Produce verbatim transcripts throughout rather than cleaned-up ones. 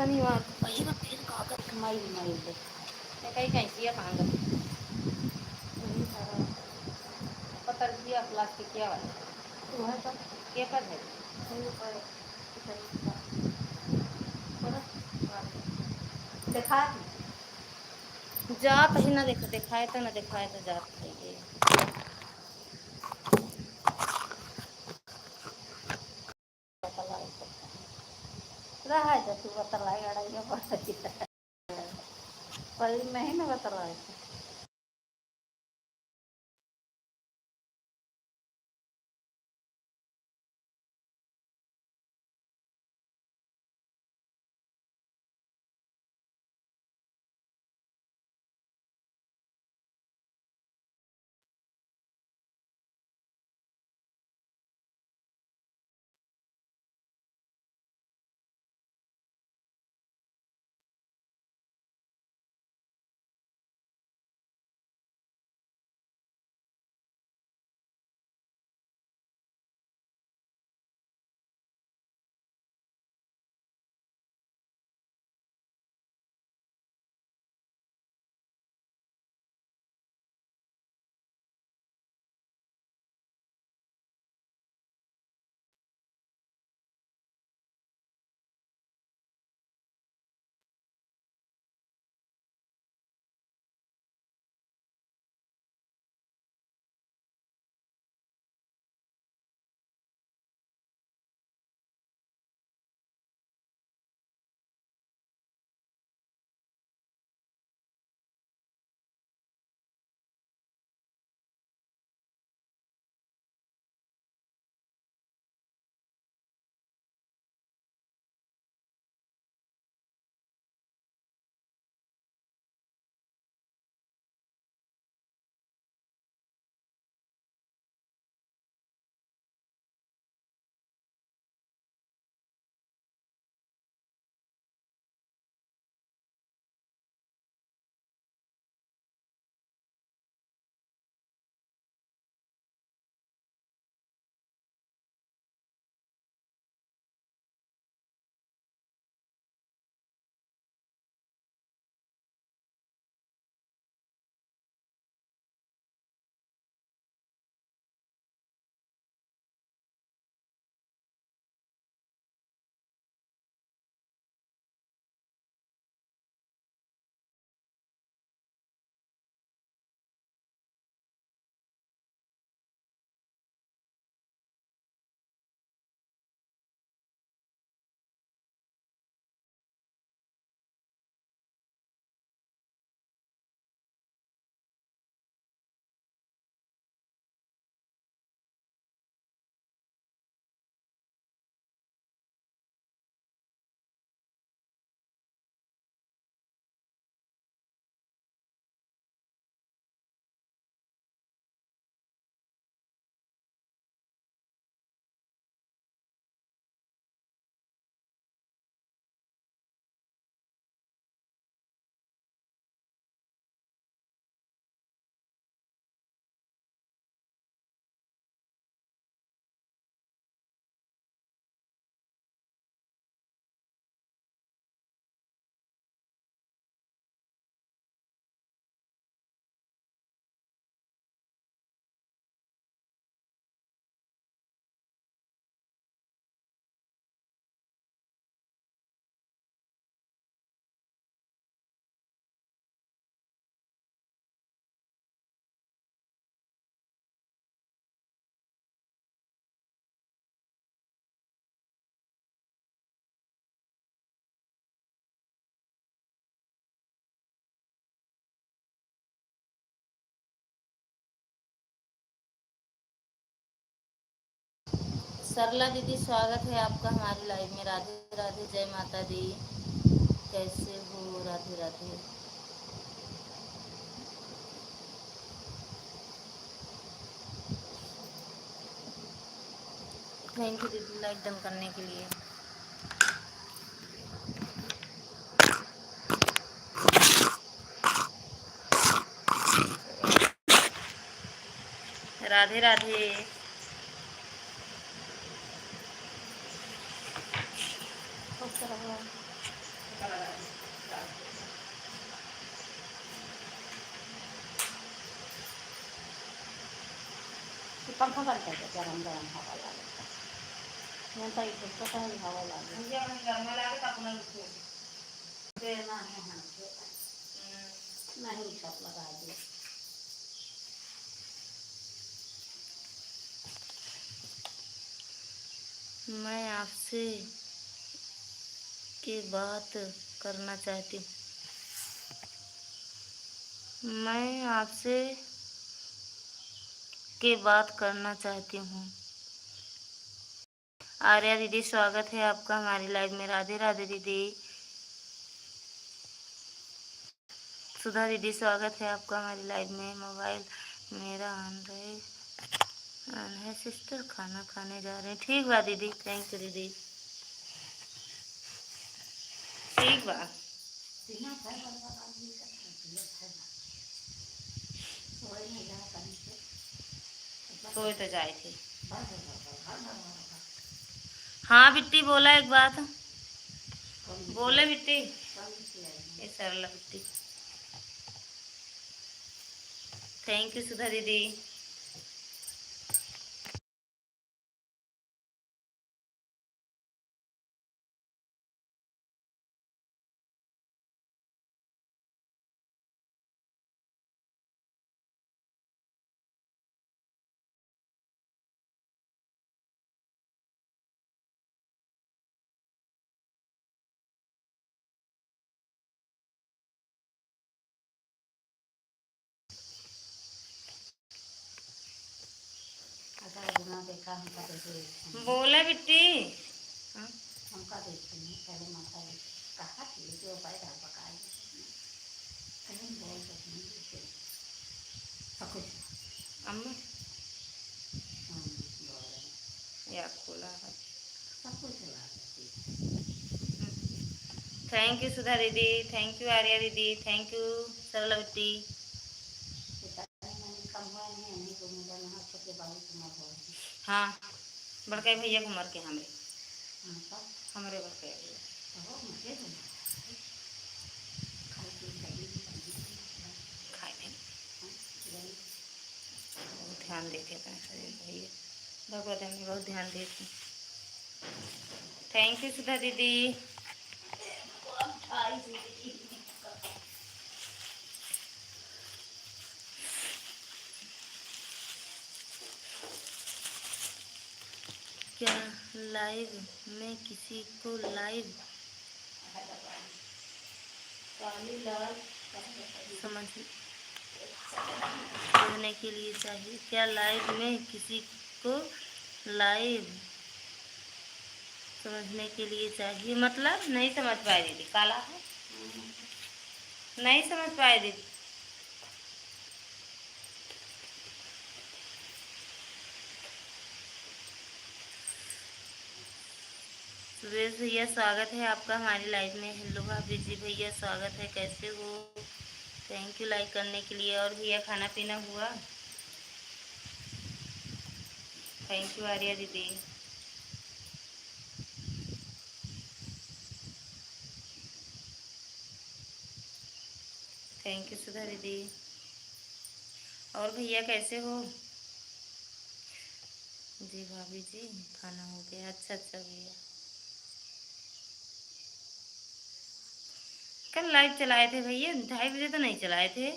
तनी बात वही ना, फिर का कर? माइल, माइल दे। मैं कहीं कैंचिया मांगत। वही सारा पतरकिया प्लास्टिकिया वाला। वही पर। के पर है? वही पर। देखा? जात ही ना देख, देखाए तो ना देखाए तो जात है ये। रहा है तो तू बतलाई अड़ाइया पर। पहले नहीं ना बतलाई। सरला दीदी, स्वागत है आपका हमारी लाइव में। राधे राधे, जय माता दी, कैसे हो? राधे राधे। थैंक यू दीदी, लाइव डन करने के लिए। राधे राधे। खुश रहो। पंखा बंद कर दे, गरम गरम हवा लागे। मैं तो एक तो कहीं हवा लागे। मुझे अपन गरमा लागे तो अपना रुको। देना है हमके। हम्म। नहीं, सब लगा दे। मैं आपसे के बात करना चाहती हूँ। मैं आपसे के बात करना चाहती हूँ। आर्या दीदी, स्वागत है आपका हमारी लाइव में। राधे राधे दीदी। सुधा दीदी, स्वागत है आपका हमारी लाइव में। मोबाइल मेरा ऑन रहे, ऑन है सिस्टर, खाना खाने जा रहे हैं। ठीक बा दीदी, थैंक यू दीदी। ठीक बा। सोए तो जाए थे। हाँ बिट्टी, बोला एक बात। बोले बिट्टी। ये सरला बिट्टी। थैंक यू सुधा दीदी। अगर बिना देखा हमका दे दे। बोला बिट्टी। हाँ? हमका दे दे, पहले माता जी कहा कि जो भाई दाल पकाए। कहीं बोल तो नहीं देते। सब कुछ। अम्मा। हाँ, बोल रहे हैं। या खुला है। सब कुछ चला सकती है। थैंक यू सुधा दीदी, थैंक यू आर्या दीदी, थैंक यू सरला बिट्टी। हाँ, बड़का भैया के उमर के हमरे। हमरे बड़का भैया। खाए थे। बहुत ध्यान देते हैं भैया। भगवत हमने बहुत ध्यान देते हैं। थैंक यू सुधा दीदी। क्या लाइव में किसी को लाइव समझ, समझने के लिए चाहिए? क्या लाइव में किसी को लाइव समझने के लिए चाहिए? मतलब नहीं समझ पाए दीदी, काला है, नहीं समझ पाए दीदी। सुरेश भैया, स्वागत है आपका हमारी लाइव में। हेलो भाभी जी, भैया स्वागत है, कैसे हो? थैंक यू लाइक करने के लिए। और भैया, खाना पीना हुआ? थैंक यू आर्या दीदी। थैंक यू सुधा दीदी। और भैया कैसे हो? जी भाभी जी, खाना हो गया। अच्छा अच्छा भैया, कल लाइव चलाए थे भैया, ढाई बजे तो नहीं चलाए थे।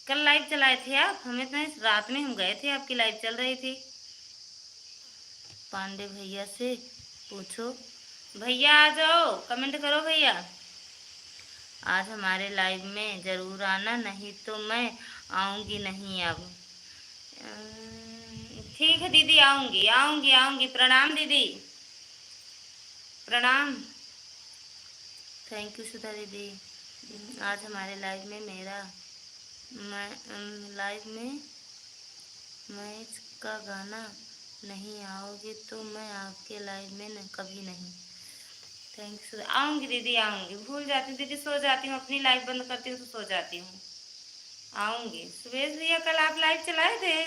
कल लाइव चलाए थे आप, हमें तो इस रात में हम गए थे, आपकी लाइव चल रही थी। पांडे भैया से पूछो। भैया आ जाओ, कमेंट करो भैया। आज हमारे लाइव में ज़रूर आना, नहीं तो मैं आऊँगी नहीं अब। अम, ठीक है दीदी, आऊँगी, आऊँगी, आऊँगी। प्रणाम दीदी, प्रणाम। थैंक यू सुधा दीदी। आज हमारे लाइव में मेरा, मैं, अम, लाइव में मैच का गाना नहीं आओगे तो मैं आपके लाइव में न, कभी नहीं। Thank you. आऊँगी दीदी, आऊँगी। भूल जाती हूँ दीदी, सो जाती हूँ, अपनी लाइव बंद करती हूँ तो सो जाती हूँ। आऊँगी। सुबेश भैया, कल आप लाइव चलाए थे?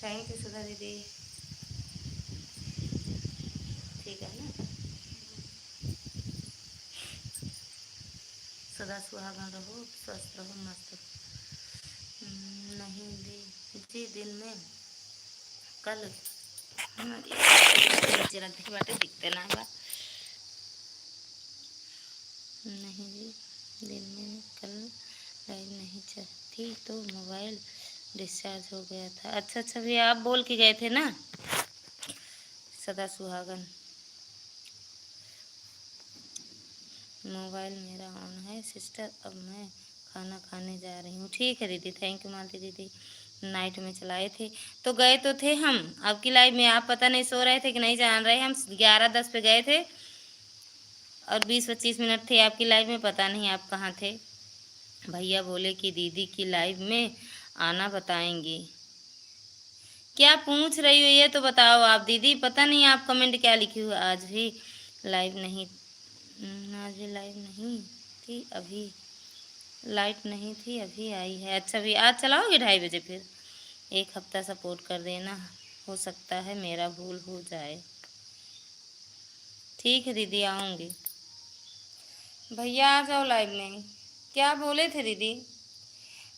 थैंक यू सुधा दीदी। ठीक है ना? सदा सुहागन रहो, स्वस्थ रहो, मस्त रहो। हम्म, नहीं जी, दिन में कल, हाँ, नीचे रख दे बाटे, दिखते ना बा। नहीं जी, दिन में कल लाइव नहीं चल थी तो मोबाइल डिस्चार्ज हो गया था। अच्छा, अच्छा भैया, आप बोल के गए थे ना, सदा सुहागन। मोबाइल मेरा ऑन है सिस्टर, अब मैं खाना खाने जा रही हूँ। ठीक है दीदी, थैंक यू मालती दीदी, नाइट में चलाए थे तो गए तो थे हम आपकी लाइव में, आप पता नहीं सो रहे थे कि नहीं जान रहे। हम ग्यारह दस पे गए थे और बीस पच्चीस मिनट थे आपकी लाइव में, पता नहीं आप कहाँ थे। भैया बोले कि दीदी की लाइव में आना बताएंगे। क्या पूछ रही हो ये तो बताओ आप दीदी, पता नहीं आप कमेंट क्या लिखी हो। आज भी लाइव नहीं, हम्म, आज भी लाइव नहीं थी, अभी लाइट नहीं थी, अभी आई है। अच्छा भी आज चलाओगे ढाई बजे फिर? एक हफ्ता सपोर्ट कर देना, हो सकता है मेरा भूल हो जाए। ठीक है दीदी, आऊँगी। भैया आ जाओ लाइव में। क्या बोले थे दीदी?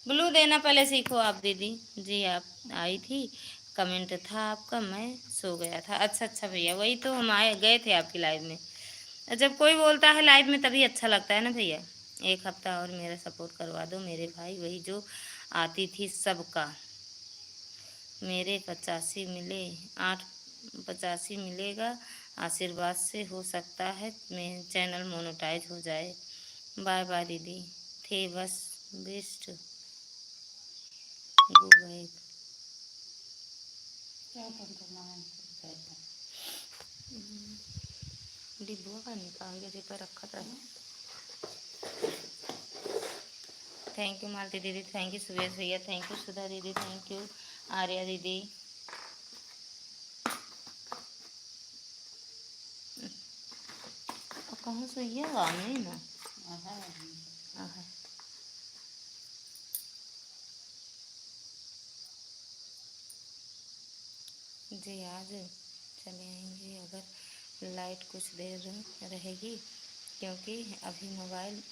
ब्लू देना पहले सीखो आप दीदी। जी, आप आई थी, कमेंट था आपका, मैं सो गया था। अच्छा, अच्छा भैया, वही तो, हम आए, गए थे आपकी लाइव में। जब कोई बोलता है लाइव में तभी अच्छा लगता है ना भैया। एक हफ्ता और मेरा सपोर्ट करवा दो मेरे भाई, वही जो आती थी सबका। मेरे पचासी मिले, आठ पचासी मिलेगा, आशीर्वाद से हो सकता है मैं चैनल मोनेटाइज हो जाए। बाय बाय दीदी, थे बस बेस्ट, गो बैक। क्या करना है? डिब्बुआ का निकाल के जेकर रखत रहे। थैंक यू मालती दीदी, थैंक यू सुबेश भैया, थैंक यू सुधा दीदी, थैंक यू आर्या दीदी। कहूँ सुइया बा नहीं ना। जी, आज चले आएंगे अगर लाइट कुछ देर रहेगी, क्योंकि अभी मोबाइल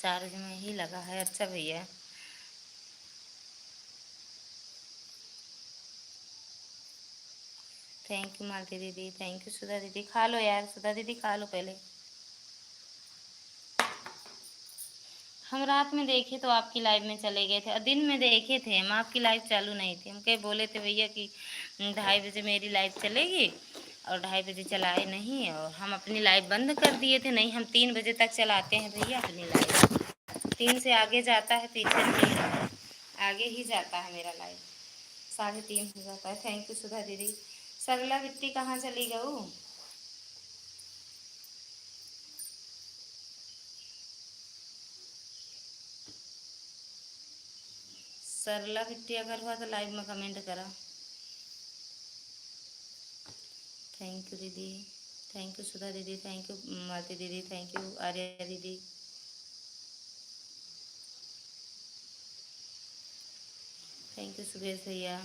चार्ज में ही लगा है। अच्छा भैया, थैंक यू मालती दीदी, थैंक यू सुधा दीदी। खा लो यार सुधा दीदी, खा लो पहले। हम रात में देखे तो आपकी लाइव में चले गए थे और दिन में देखे थे हम, आपकी लाइव चालू नहीं थी। हम कहे बोले थे भैया कि ढाई बजे मेरी लाइव चलेगी और ढाई बजे चलाए नहीं और हम अपनी लाइव बंद कर दिए थे। नहीं, हम तीन बजे तक चलाते हैं भैया अपनी लाइव, तीन से आगे जाता है पीछे नहीं, आगे ही जाता है मेरा लाइव, साढ़े तीन हो जाता है। थैंक यू सुधा दीदी। सरला बिट्टी कहाँ चली गऊ? सरला बिट्टी अगर हुआ तो लाइव में कमेंट करा। थैंक यू दीदी, थैंक यू सुधा दीदी, थैंक यू मालती दीदी, थैंक यू आर्या दीदी, थैंक यू सुबेश भैया।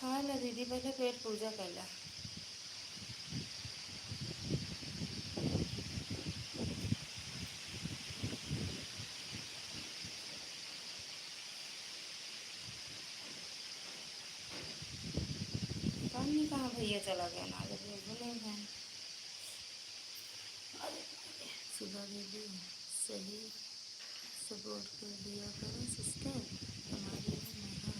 खा ला दीदी, पहले पेट पूजा कर ला। पानी कहाँ भैया चला गया ना, जब ये बोले हैं। अरे, सुधा दीदी सही सपोर्ट कर दिया करो सिस्टर, हमारे यहाँ।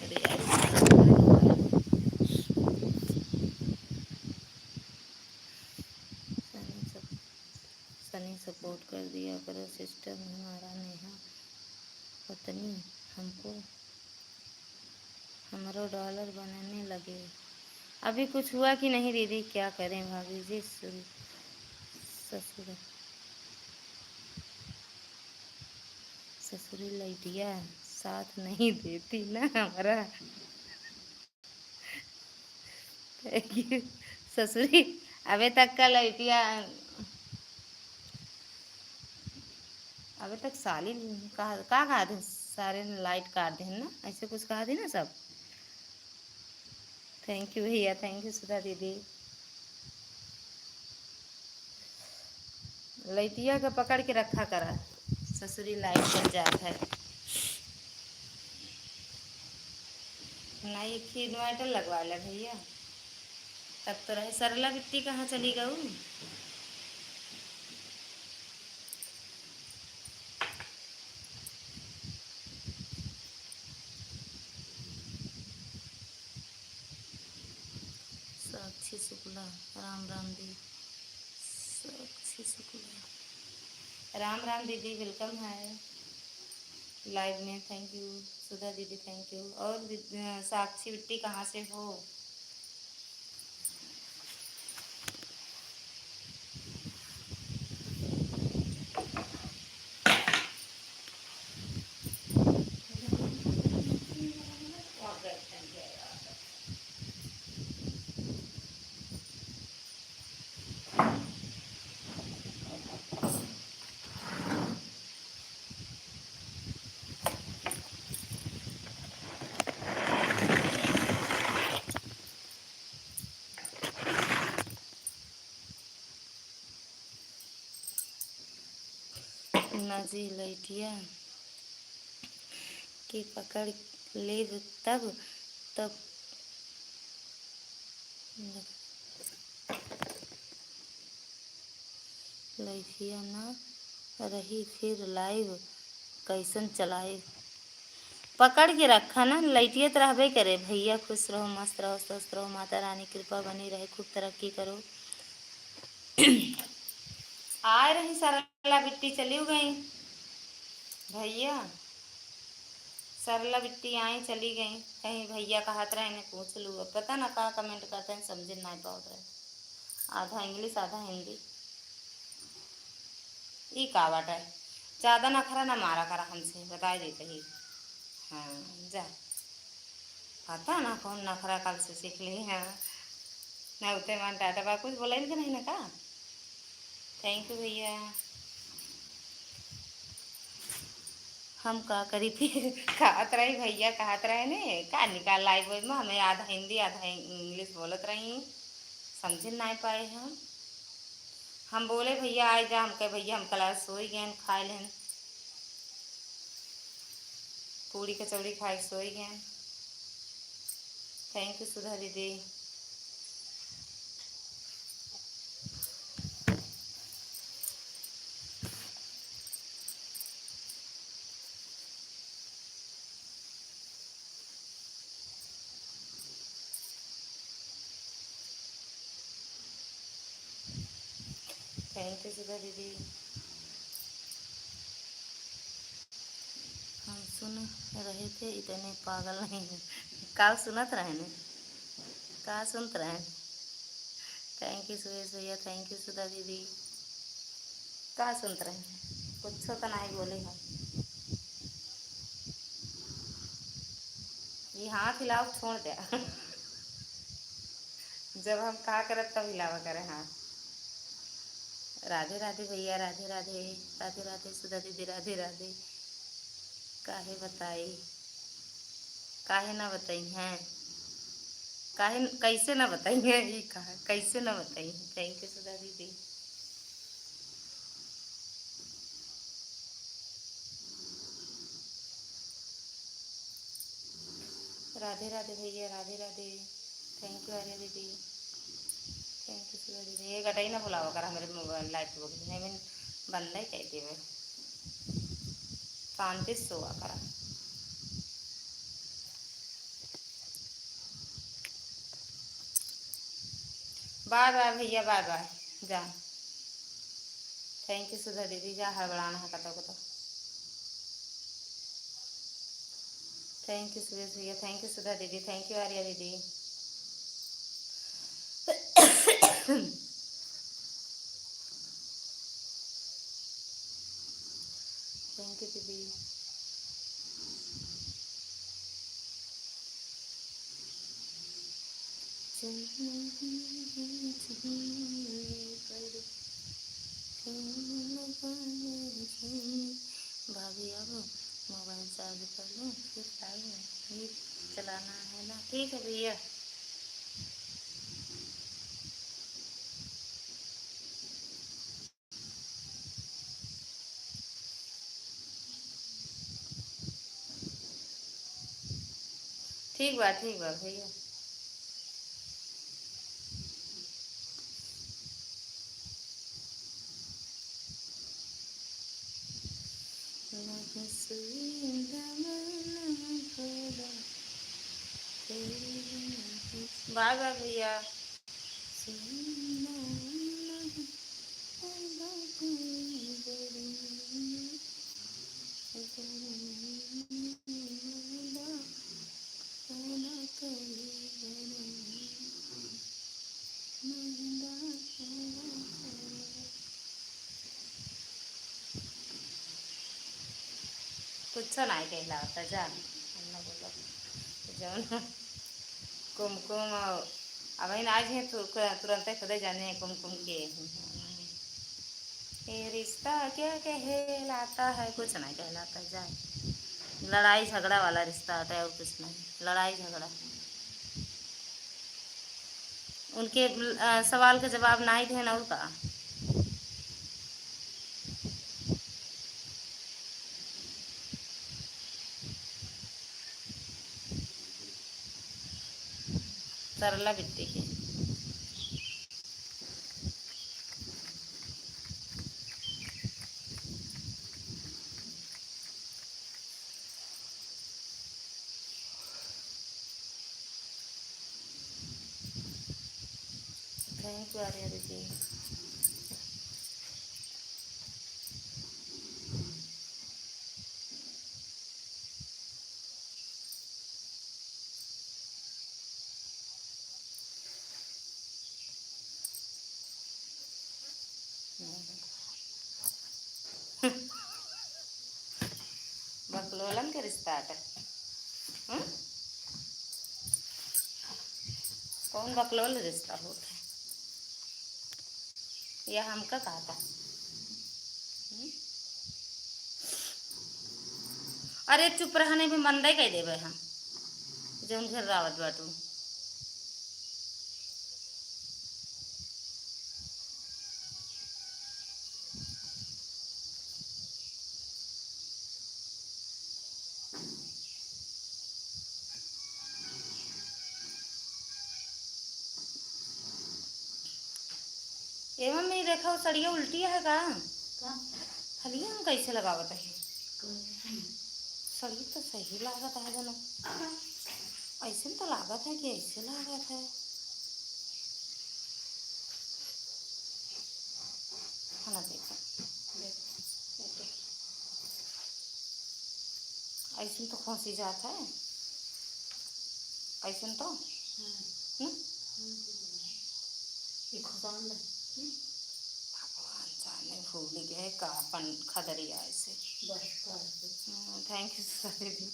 अरे यार, सनी सप-, सनी सपोर्ट कर दिया करो सिस्टर, हमारा नेहा पत्नी हमको हमरो डॉलर बनने लगे। अभी कुछ हुआ कि नहीं दीदी? क्या करें भाभी जी, सु-, ससुर, ससुरी लइटिया साथ नहीं देती ना हमारा। Thank you। ससुरी, अबे तक का लइटिया, अबे तक साली का, का कहा थे? सारे ने लाइट काट देहन ना, ऐसे कुछ कहा थी ना सब। Thank you भैया, thank you सुधा दीदी। लइटिया के पकड़ के रखा करा, ससुरी लाइट चल जात है। नहीं, एक ही inverter लगवा ले भैया, तब तो रहे। सरला बिट्टी कहाँ चली गऊ? साक्षी शुक्ला, राम राम दी। साक्षी शुक्ला, राम राम दीदी, welcome है live में। Thank you सुधा दीदी, thank you। और दीदी, अ, साक्षी बिट्टी कहाँ से हो? ना जी, लइटिया के पकड़ लेब तब, तब लइटिया ना रही, फिर live कैसन चलाइब? पकड़ के रखा ना, लइटिया तो रहबे करे। भैया खुश रहो, मस्त रहो, स्वस्थ रहो, माता रानी कृपा बनी रहे, खूब तरक्की करो। आए रही सरला बिट्टी, चली गई भैया। सरला बिट्टी आई, चली गई। कहीं भैया कहत रहे ने पूछ लू, अब पता ना का comment करते हैं, समझ नहीं पावत रहे। आधा English, आधा हिंदी। ई का बाटे? ज्यादा नखरा ना मारा करा हमसे, बताई देते ही। हाँ, जा। पता ना कौन नखरा कल से सीख ली है। ना उते मान टाटा बा, कुछ बोला इनके नहीं ना का? Thank you भैया। हम का करी फिर? कहत रही भैया, कहत रहे ने, का निकाल लाई बोल में, हमें आधा हिंदी, आधा English बोलत रही, समझ नहीं पाए हम। हम बोले, "भैया, आइ जा।" हम कहे, "भैया, हम कल सोई गए, खाए लेन, पूड़ी कचौड़ी खाए सोई गए।" Thank you सुधा दीदी। Thank you सुधा दीदी। हम सुन रहे थे, इतने पागल नहीं हैं। का सुनत रहे ने? का सुनत रहे ने? Thank you सुरेश भैया, thank you सुधा दीदी। का सुनत रहे ने? कुछ तो नहीं बोले हम। ये हाथ हिलाओ, छोड़ दे। जब हम का करत तब हिलावा करे हाथ। राधे राधे भैया, राधे राधे, राधे राधे सुधा दीदी, राधे राधे। काहे बताई, काहे ना बताई हैं, काहे, कैसे ना बताई हैं, ई कहा, कैसे ना बताई हैं। Thank you सुधा दीदी। राधे राधे भैया, राधे राधे। Thank you आर्या दीदी, thank you सुधा दीदी। ये गटाई ना बुलावा कर हमरे mobile light बोल, नहीं मैं बंद ही कर देवे, शांति से सोवा करा। Bye bye भैया, bye bye, जा। Thank you सुधा दीदी, जा हड़बड़ाना है कतो कतो। Thank you सुरेश भैया, thank you सुधा दीदी, thank you आर्या दीदी। Thank you दीदी। भाभी, अब मोबाइल चार्ज कर लूँ, फिर लाइव में ये चलाना है ना। ठीक है भैया। ठीक बा, ठीक बा भैया। बाय बाय भैया। कुछ नाहीं कहलाता जा, हम ना बोलब। जौन कुमकुम और अब इन आज ही तु-, तुरंते खुदे जाने हैं कुमकुम के। ये रिश्ता क्या कहलाता है, कुछ नाहीं कहलाता जा। लड़ाई झगड़ा वाला रिश्ता होता है और कुछ नहीं, लड़ाई झगड़ा। उनके, अ, सवाल के जवाब नाहीं देन और का। सरला बिट्टी के। Thank you, आर्या दीदी। बकलोलन के रिश्ता अटक। हम्म? कौन बकलोल रिश्ता होत है? या हमका कहता? हम्म? अरे चुप रहने भी मंदे कह देबे हम, जौन घर रावत बाटू। ए मम्मी, देखा, वो सड़िया उल्टी है का? का? फलिया हम कैसे लगावत है? कौन? सही तो सही लागत है जना। ऐसे तो लागत है कि ऐसे लागत है। खाना देखा। देख, देख। ऐसे तो खोंसी जात है। ऐसे तो। हम्म। हम्म? ये खोसान ले। हम्म। भगवान जाने भूल गए का अपन खदरिया ऐसे। बस, बस। हम्म, thank you सुधा दीदी।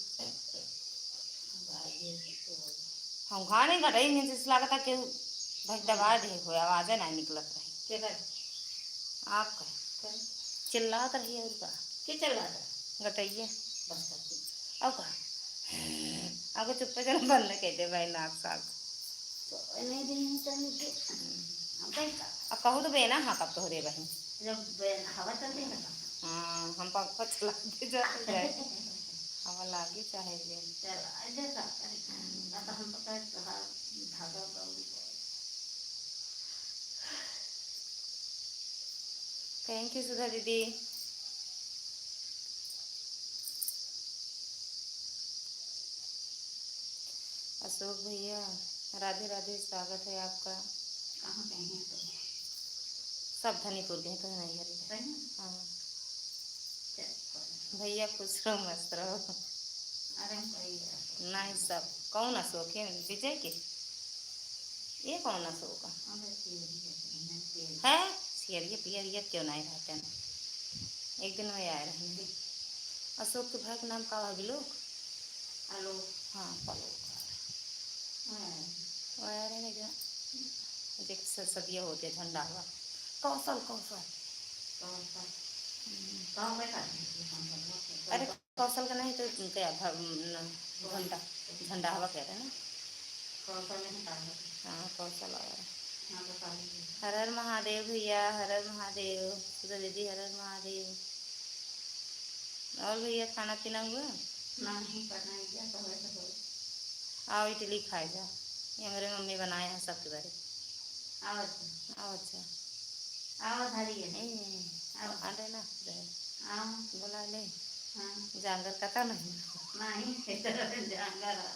हम घाने घटाई नहीं, जैसे लागता केहू भाई दबा दे हो, आवाजे ना निकलत रही। के कर? आपका? कर। चिल्लात रही और का? के चिल्लात रही? गटैया। बस कर। और का? अब चुप्पे से बंद कर दे भाई, नाक साग। तो नहीं देंगे तो नहीं दे। हम कहीं का? अब कहू तो बेना, हाँ, कब तो हो दे बहन। जब बे-, हवा चलती है ना। हाँ, हम पंखा चला के जाते जाए। हवा लागे चाहे जे। चल, आ जा का करे। ना तो हम पकड़ तो हाँ, धागा उगा उड़ी जाए। Thank you सुधा दीदी। अशोक भैया, राधे राधे, स्वागत है आपका। कहाँ गए हैं तो? सब धनीपुर गए तो नहीं हरी। सही में? हाँ। चल, कोई नहीं। भैया खुश रहो, मस्त रहो। अरे हम कही है। नहीं, सब कौन अशोक है? विजय के? ये कौन अशोक है? अबे तेरी है, तेरी है। है? सियरिया पियरिया क्यों नहीं रहते हैं? एक दिन में आए रहेंगे। अशोक के भाई के नाम का है, बिलोक? आलोक। हाँ, पलोक। हाँ। वो यार है ना, जो, जो स-, सदिया होती है, झंडा हुआ। कौशल, कौशल। कौशल। हम्म। कहाँ पे था? अरे, कौशल का नहीं तो क्या भ-, न, झंडा, झंडा हवा कह रहे हैं ना? कौशल नहीं, कौशल। हाँ, कौशल आवा है। हाँ, तो कौशल। हर हर महादेव भैया, हर हर महादेव। सुधा दीदी, हर हर महादेव। और भैया, खाना पीना हुआ? नहीं, करना है क्या, तो है तो हो। आओ, इडली खाए जा, ये हमरे मम्मी बनाए हैं सबके बारे। आओ अच्छा। आओ अच्छा। आओ धरी है। ए, आओ। अरे ना, दे। आओ। बुला ले। हाँ। जांगर कता नहीं। नहीं, जांगर आ।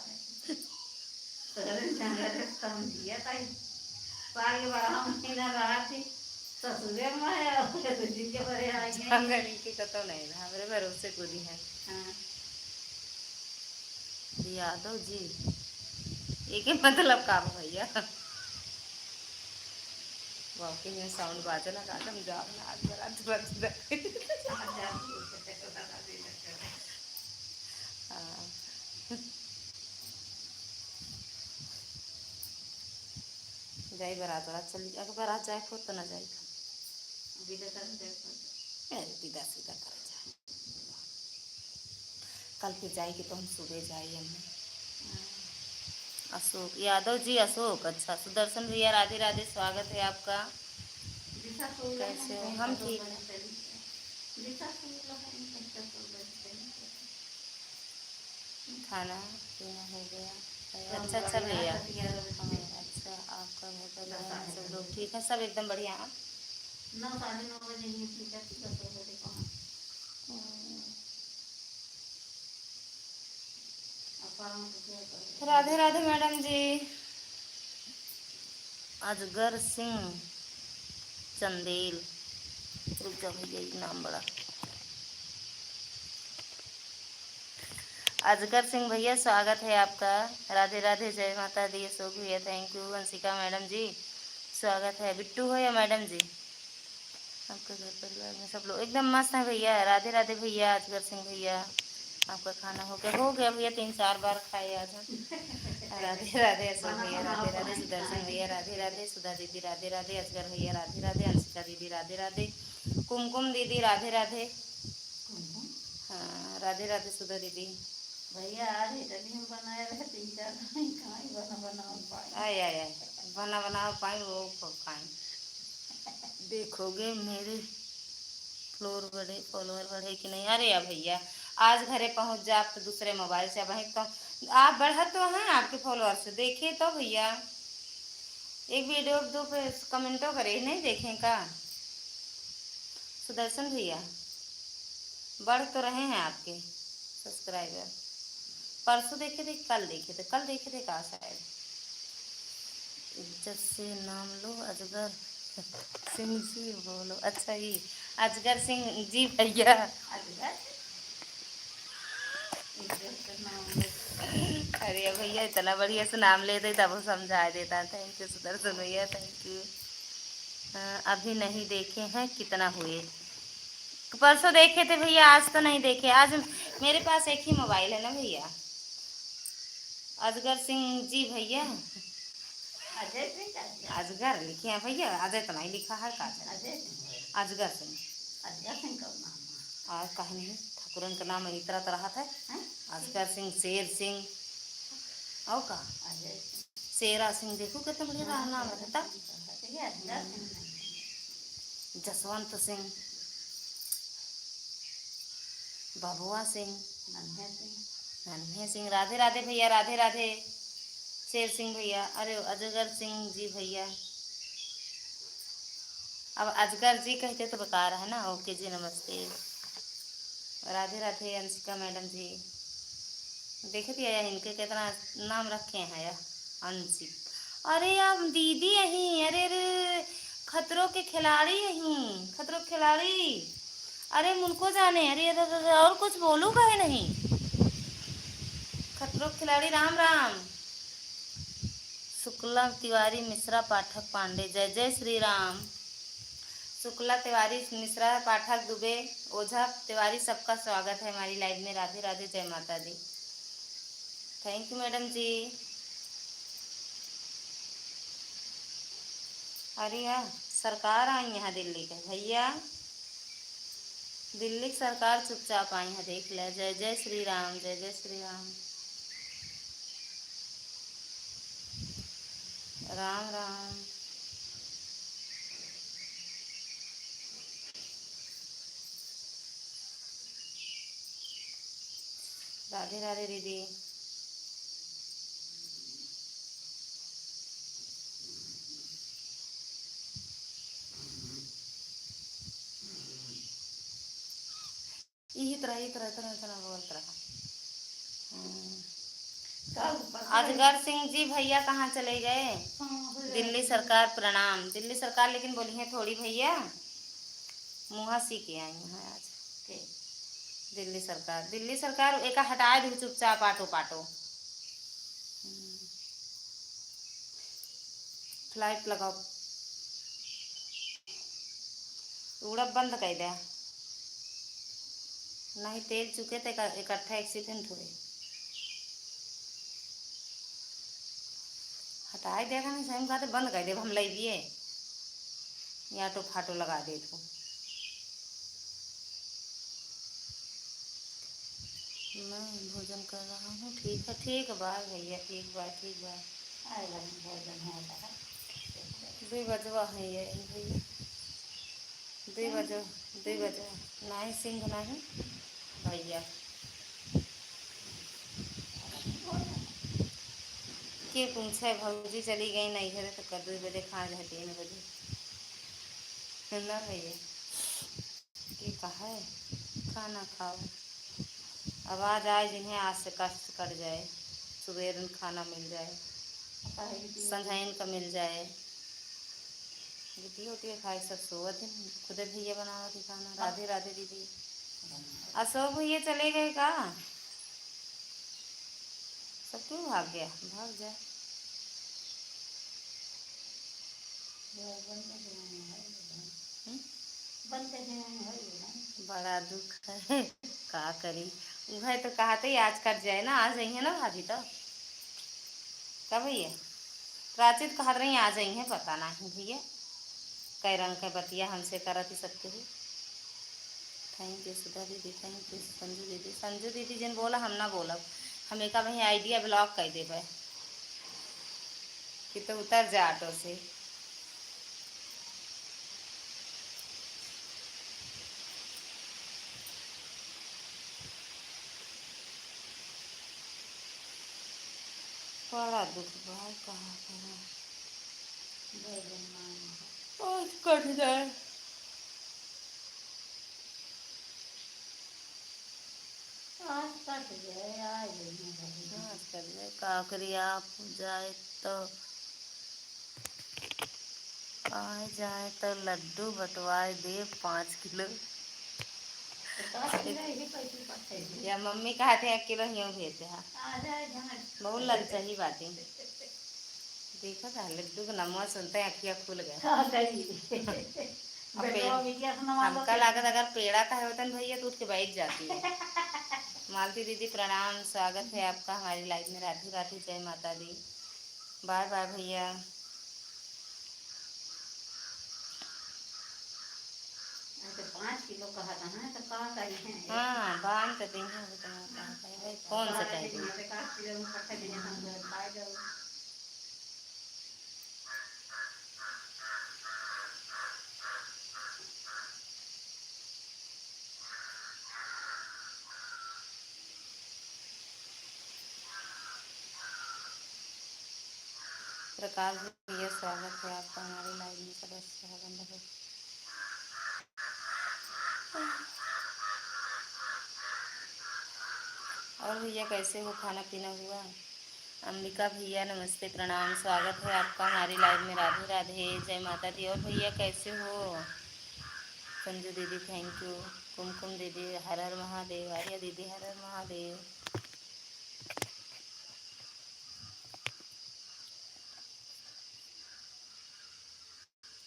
तोरे जांगर समझिया ताई। साल के बारह महीना रहा थी। ससुरे में है, और जिनके बड़े आए हैं। जांगर इनके कतो नहीं ना, हमरे भरोसे पूरी है। हाँ। यादव जी, एके मतलब का बा भैया? वाकई में sound बाजे लगा, हम जाब ना, आज बड़ा तुरंत। हाँ। जाई बारात, बारात चली, अगर बारात जाए को तो ना जाई। विदा कर दे। ए, विदा सीधा कर जाए। कल फिर जाएगी तो हम सुबह जाए हमने। अशोक यादव जी, अशोक, अच्छा। सुदर्शन भैया, राधे राधे, स्वागत है आपका। कैसे हो? हम ठीक हैं। खाना पीना हो गया। अच्छा, अच्छा भैया। हाँ, अच्छा, आपका घर परिवार में सब लोग ठीक है? सब एकदम बढ़िया है? नौ, साढ़े नौ बजे ही ठीक है, ठीक है, सो बजे कहाँ? हम्म। राधे राधे मैडम जी। अजगर सिंह चंदेल, रुक जा भैया, ये नाम बड़ा। अजगर सिंह भैया, स्वागत है आपका। राधे राधे, जय माता दी। अशोक भैया, thank you। अंशिका मैडम जी, स्वागत है। बिट्टू हो या मैडम जी? आपके घर परिवार में सब लोग एकदम मस्त हैं भैया। राधे राधे भैया, अजगर सिंह भैया, आपका खाना हो गया? हो गया भैया, तीन चार बार खाए आज हम। राधे राधे अशोक भैया, राधे राधे सुदर्शन भैया, राधे राधे सुधा दीदी, राधे राधे अजगर भैया, राधे राधे अंशिका दीदी, राधे राधे कुमकुम दीदी, राधे राधे। हाँ, राधे राधे सुधा दीदी। भैया, आज इडली हम बनाए रहे, तीन चार दिन खाई, बना बनाओ पाई। आय, आय, आय, बना बनाओ पाई, वो खाई। देखोगे मेरे follower बढ़े, follower बढ़े कि नहीं? अरे या भैया, आज घरे पहुँच जा आप तो दूसरे mobile से, अब तो आप बढ़त तो हैं आपके followers, देखे तो भैया, एक video दो पे commentओ करे, नहीं देखें का? सुदर्शन भैया, बढ़ तो रहे हैं आपके subscriber। परसों देखे थे, कल देखे थे, कल देखे थे का शायद। इज्जत से नाम लो अजगर सिंह जी बोलो। अच्छा, ये अजगर सिंह जी भैया। अजगर? इज्जत से नाम लो। अरे भैया, इतना बढ़िया से नाम लेते तब वो समझा देता। Thank you सुदर्शन भैया, thank you। अ, अभी नहीं देखे हैं, कितना हुए? परसों देखे थे भैया, आज तो नहीं देखे। आज मेरे पास एक ही mobile है ना भैया। अजगर सिंह जी भैया। अजय सिंह का क्या? अजगर लिखे हैं भैया, अजय तो नहीं लिखा है, का अजय? अजय सिंह। अजगर सिंह। अजगर सिंह का नाम है। और कहीं नहीं, ठाकुरन का नाम इतरा तो रहत है। हैं? अजगर सिंह, शेर सिंह, और का? अजय सिंह। शेरा सिंह, देखो कितना बढ़िया नाम रखा था। ये अजगर सिंह नहीं। जसवंत सिंह, बबुआ सिंह, नन्हे सिंह। नन्हे सिंह, राधे राधे भैया, राधे राधे। शेर सिंह भैया, अरे अजगर सिंह जी भैया, अब अजगर जी कहते तो बेकार है ना। OK जी, नमस्ते, राधे राधे अंशिका मैडम जी। देखत या इनके कितना नाम रखे हैं या अंशिक। अरे आप दीदी यहीं, अरे, अरे, खतरों के खिलाड़ी यहीं, खतरों के खिलाड़ी। अरे उनको जाने, अरे, अरे, अरे, अरे, और कुछ बोलू काहे नहीं? खतरों के खिलाड़ी, राम राम। शुक्ला तिवारी मिश्रा पाठक पांडे, जय जय श्री राम। शुक्ला तिवारी मिश्रा पाठक दुबे ओझा तिवारी, सबका स्वागत है हमारी live में। राधे राधे, जय माता दी। Thank you मैडम जी। अरे यार, सरकार आई यहाँ दिल्ली के भैया। दिल्ली की सरकार चुपचाप आई है, देख ले। जय जय श्री राम, जय जय श्री राम। राम राम। राधे राधे दीदी। यही तरह, यही तरह, इतना, इतना बोलत रहा। हम्म। अजगर सिंह जी, भैया कहाँ चले गए? हाँ, भैया। दिल्ली सरकार प्रणाम। दिल्ली सरकार लेकिन बोली है थोड़ी भैया, मुँहा सी के आई हैं आज। के? दिल्ली सरकार, दिल्ली सरकार एका हटाए दू चुपचाप, आटो पाटो। हम्म। Flight लगाओ, उड़ब बंद कर दे, नहीं तेल चुके तो इकट्ठा accident होए। हटाए दे, नहीं सही में कहते बंद कर देब हम लइबिए, या तो फाटो लगा दे तू। मैं भोजन कर रहा हूँ। ठीक है, ठीक बा भैया, ठीक बा, ठीक बा। आए वाली भोजन होता है। दुई बजवा है ये भैया, दुई बजवा, दुई बजवा। नहीं सिंह नहीं भैया। के पूछे भौजी चली गई नहीं घर तो कर दुई बजे खा जाए तीन बजे। है ना भैया? के कहे खाना खाओ। आवाज आए जिन्हें आज से कष्ट कट जाए, सुबेरन खाना मिल जाए, संझाइन का मिल जाए। रोटी वोटी खाए सब सोवत दिन, खुदे भैया बनावत ही खाना। राधे राधे दीदी। अशोक भैया चले गए का? सब क्यों भाग गया? भाग जा। हम्म? बड़ा दुख है, का करी? उहे तो कहते ही आज कट जाए ना, आ जाइए ना भाभी तो। का भैया? प्राची तो कहत रही आ जाइए, पता नहीं भैया। कै रंग के बतिया हमसे करत ही सबके ही। Thank you सुधा दीदी, thank you संजू दीदी। संजू दीदी जिन बोला हम ना बोलब, हम एका वहीं idea block कर देबे कि तो उतर जा auto से। बड़ा दुख बा, का करा। आज कट जाए। आज कट जाए, आ जाइए भाभी। आज कट जाए, का करी, आप जाए तो आ जाए तो लड्डू बंटवाए दे पाँच किलो। तो का किलो ही पैसे पठे दे। या मम्मी कहते हैं, एक किलो हियों भेज दे, हाँ। आ जाए जहाँ। बहुत ललचाही बाटी। देखो तो लड्डू का नमवा सुनते हैं, अखिया खुल गए। का करी? अब बेटवा पे-, बिटिया से नमवा हमका लो। लागत अगर पेड़ा कहे होतन भैया तो उठ के बैठ जाती है। मालती दीदी प्रणाम, स्वागत है आपका हमारी live में। राधे राधे, जय माता दी। Bye bye भैया। अरे तो पाँच किलो कहा था ना, तो का करी है? हाँ, बांध तो दी है, वो तो मैं कहा था, भाई, कौन सा बारह कह के दी? दिन में से काट किलो में पठा दी है, हम लोग खा जाओ। प्रकाश भैया, स्वागत है आपका हमारे live में, सदस्य है बंद हो। और भैया, कैसे हो, खाना पीना हुआ? अंबिका भैया, नमस्ते, प्रणाम, स्वागत है आपका हमारी live में। राधे राधे, जय माता दी। और भैया, कैसे हो? संजू दीदी, thank you। कुमकुम दीदी, हर हर महादेव। आर्या दीदी, हर हर महादेव।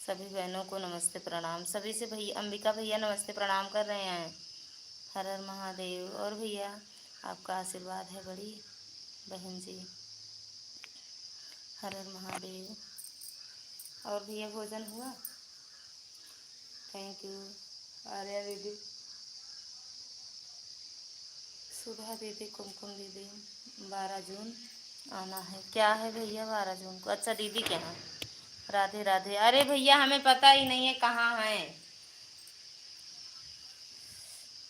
सभी बहनों को नमस्ते प्रणाम। सभी से भैया, अंबिका भैया नमस्ते प्रणाम कर रहे हैं। हर हर महादेव। और भैया, आपका आशीर्वाद है बड़ी बहन जी। हर हर महादेव। और भैया, भोजन हुआ? Thank you। आर्या दीदी, सुधा दीदी, कुमकुम दीदी, बारह जून आना है। क्या है भैया बारह जून को? अच्छा, दीदी के यहाँ। राधे राधे। अरे भैया, हमें पता ही नहीं है कहाँ हैं।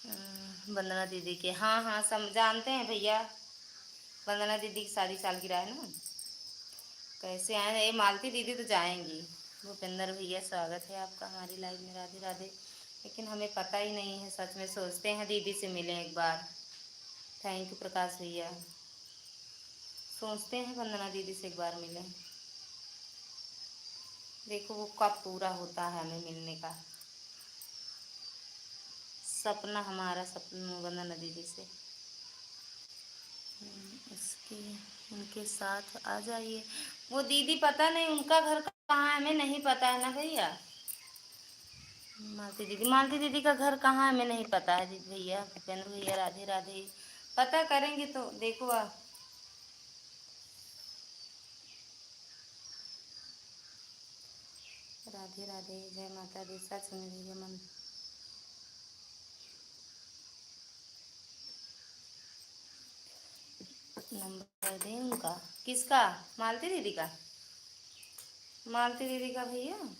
अ, वंदना दीदी के, हाँ, हाँ, सम-, जानते हैं भैया। वंदना दीदी की शादी सालगिरह है ना। कैसे आए? ये मालती दीदी तो जाएंगी। भूपेंद्र भैया, स्वागत है आपका हमारी live में। राधे राधे। लेकिन हमें पता ही नहीं है सच में। सोचते हैं दीदी से मिलें एक बार। Thank you प्रकाश भैया। सोचते हैं वंदना दीदी से एक बार मिलें। देखो वो कब पूरा होता है हमें मिलने का सपना, हमारा सपना वंदना दीदी से। हम्म, उसके, उनके साथ आ जाइए। वो दीदी पता नहीं उनका घर कहाँ है, हमें नहीं पता है ना भैया। मालती दीदी, मालती दीदी का घर कहाँ है, हमें नहीं पता है जी भैया। भूपेंद्र भैया, राधे राधे। पता करेंगे तो देखो आ। राधे राधे, जय माता दी। सच में भैया मन नंबर दे उनका। किसका? मालती दीदी का। मालती दीदी का भैया।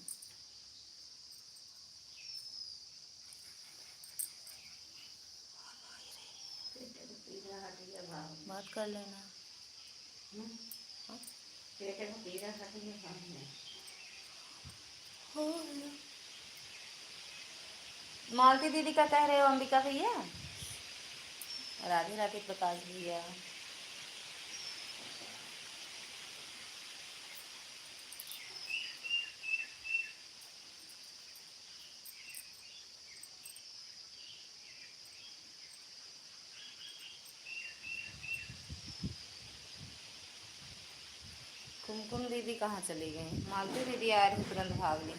बात कर लेना। हम्म? हाँ? पेट में पीड़ा खातिर ये काम है। हो गया। मालती दीदी का कह रहे हो, अंबिका भैया? राधे राधे प्रकाश भैया। कुमकुम दीदी कहाँ चली गई? मालती दीदी आ रही, तुरंत भाग ली।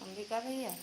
अंबिका भैया।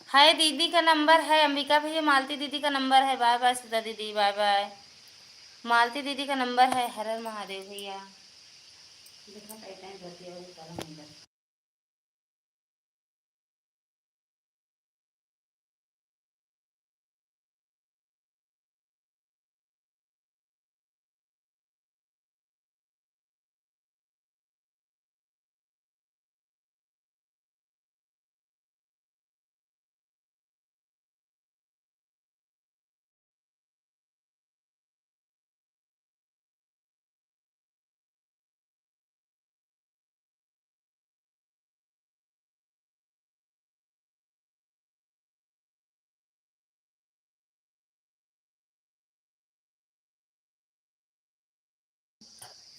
है, दीदी का नंबर है, अंबिका भैया, मालती दीदी का नंबर है। बाय बाय सुधा दीदी, बाय बाय। मालती दीदी का नंबर है। हर हर महादेव भैया। देखा, कई टाइम बतिया, वो करा नंबर।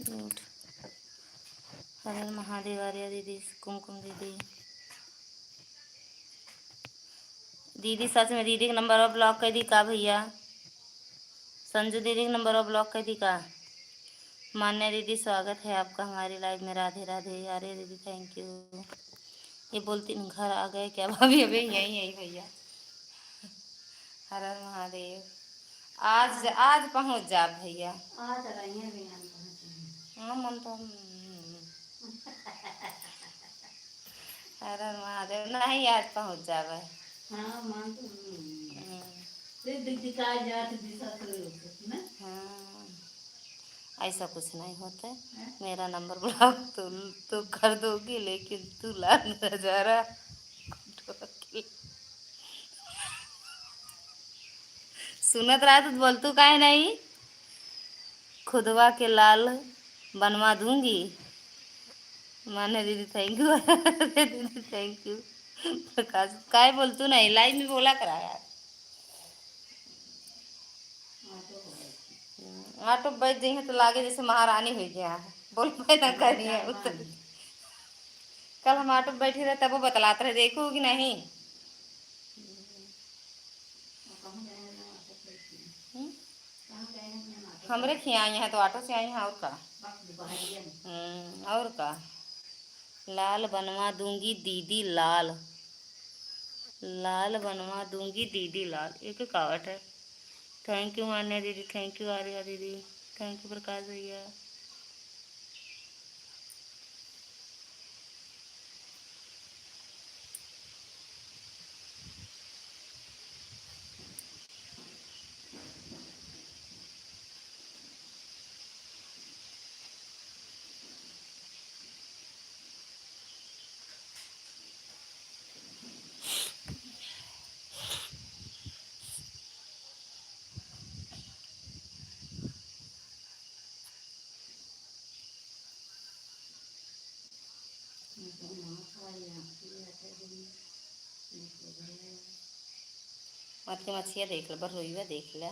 Good। हर हर महादेव, आर्या दीदी, कुमकुम दीदी। दीदी, सच में दीदी के नंबर block कर दी का भैया? संजू दीदी के नंबर block कर दी का? मान्या दीदी, स्वागत है आपका हमारी live में। राधे राधे। अरे दीदी, thank you। ये बोलती न, घर आ गए क्या भाभी? अबे यहीं, यहीं भैया। हर हर महादेव। आज, आज पहुँच जाब भैया। आज रहिए भी हम पहुँचे। हाँ, मन तो हम, हर हर महादेव, नहीं, आज पहुँच जाबे। हाँ, मन तो, हम्म। हम्म। ये दिख दिखा जात दिशा तो ना? हाँ। ऐसा कुछ नहीं होता है। हैं? मेरा नंबर block तो, तो कर दोगी, लेकिन तू लाल नजारा को ठोके। सुनत रहा तो बोलतू काहे नहीं? खुदवा के लाल बनवा दूंगी। माने दीदी, thank you। दीदी, thank you। प्रकाश, काहे बोलतू नहीं? Live में बोला करा यार। ऑटो पे बैठ जइहे तो लागे जैसे महारानी होइ गया है, बोल पैदा करिए उतर। कल हम ऑटो पे बैठी रहे तब वो बतलात रहे, देखो कि नहीं। हम्म? हमरे खिया आई हैं तो ऑटो से आई हैं, और का। हम्म, और का। लाल बनवा दूंगी दीदी लाल, लाल बनवा दूंगी दीदी लाल, एक कावट है। Thank you मान्या दीदी, thank you आर्या दीदी, thank you प्रकाश भैया। मत के मछिया देख ले, बररोइवा देख ले।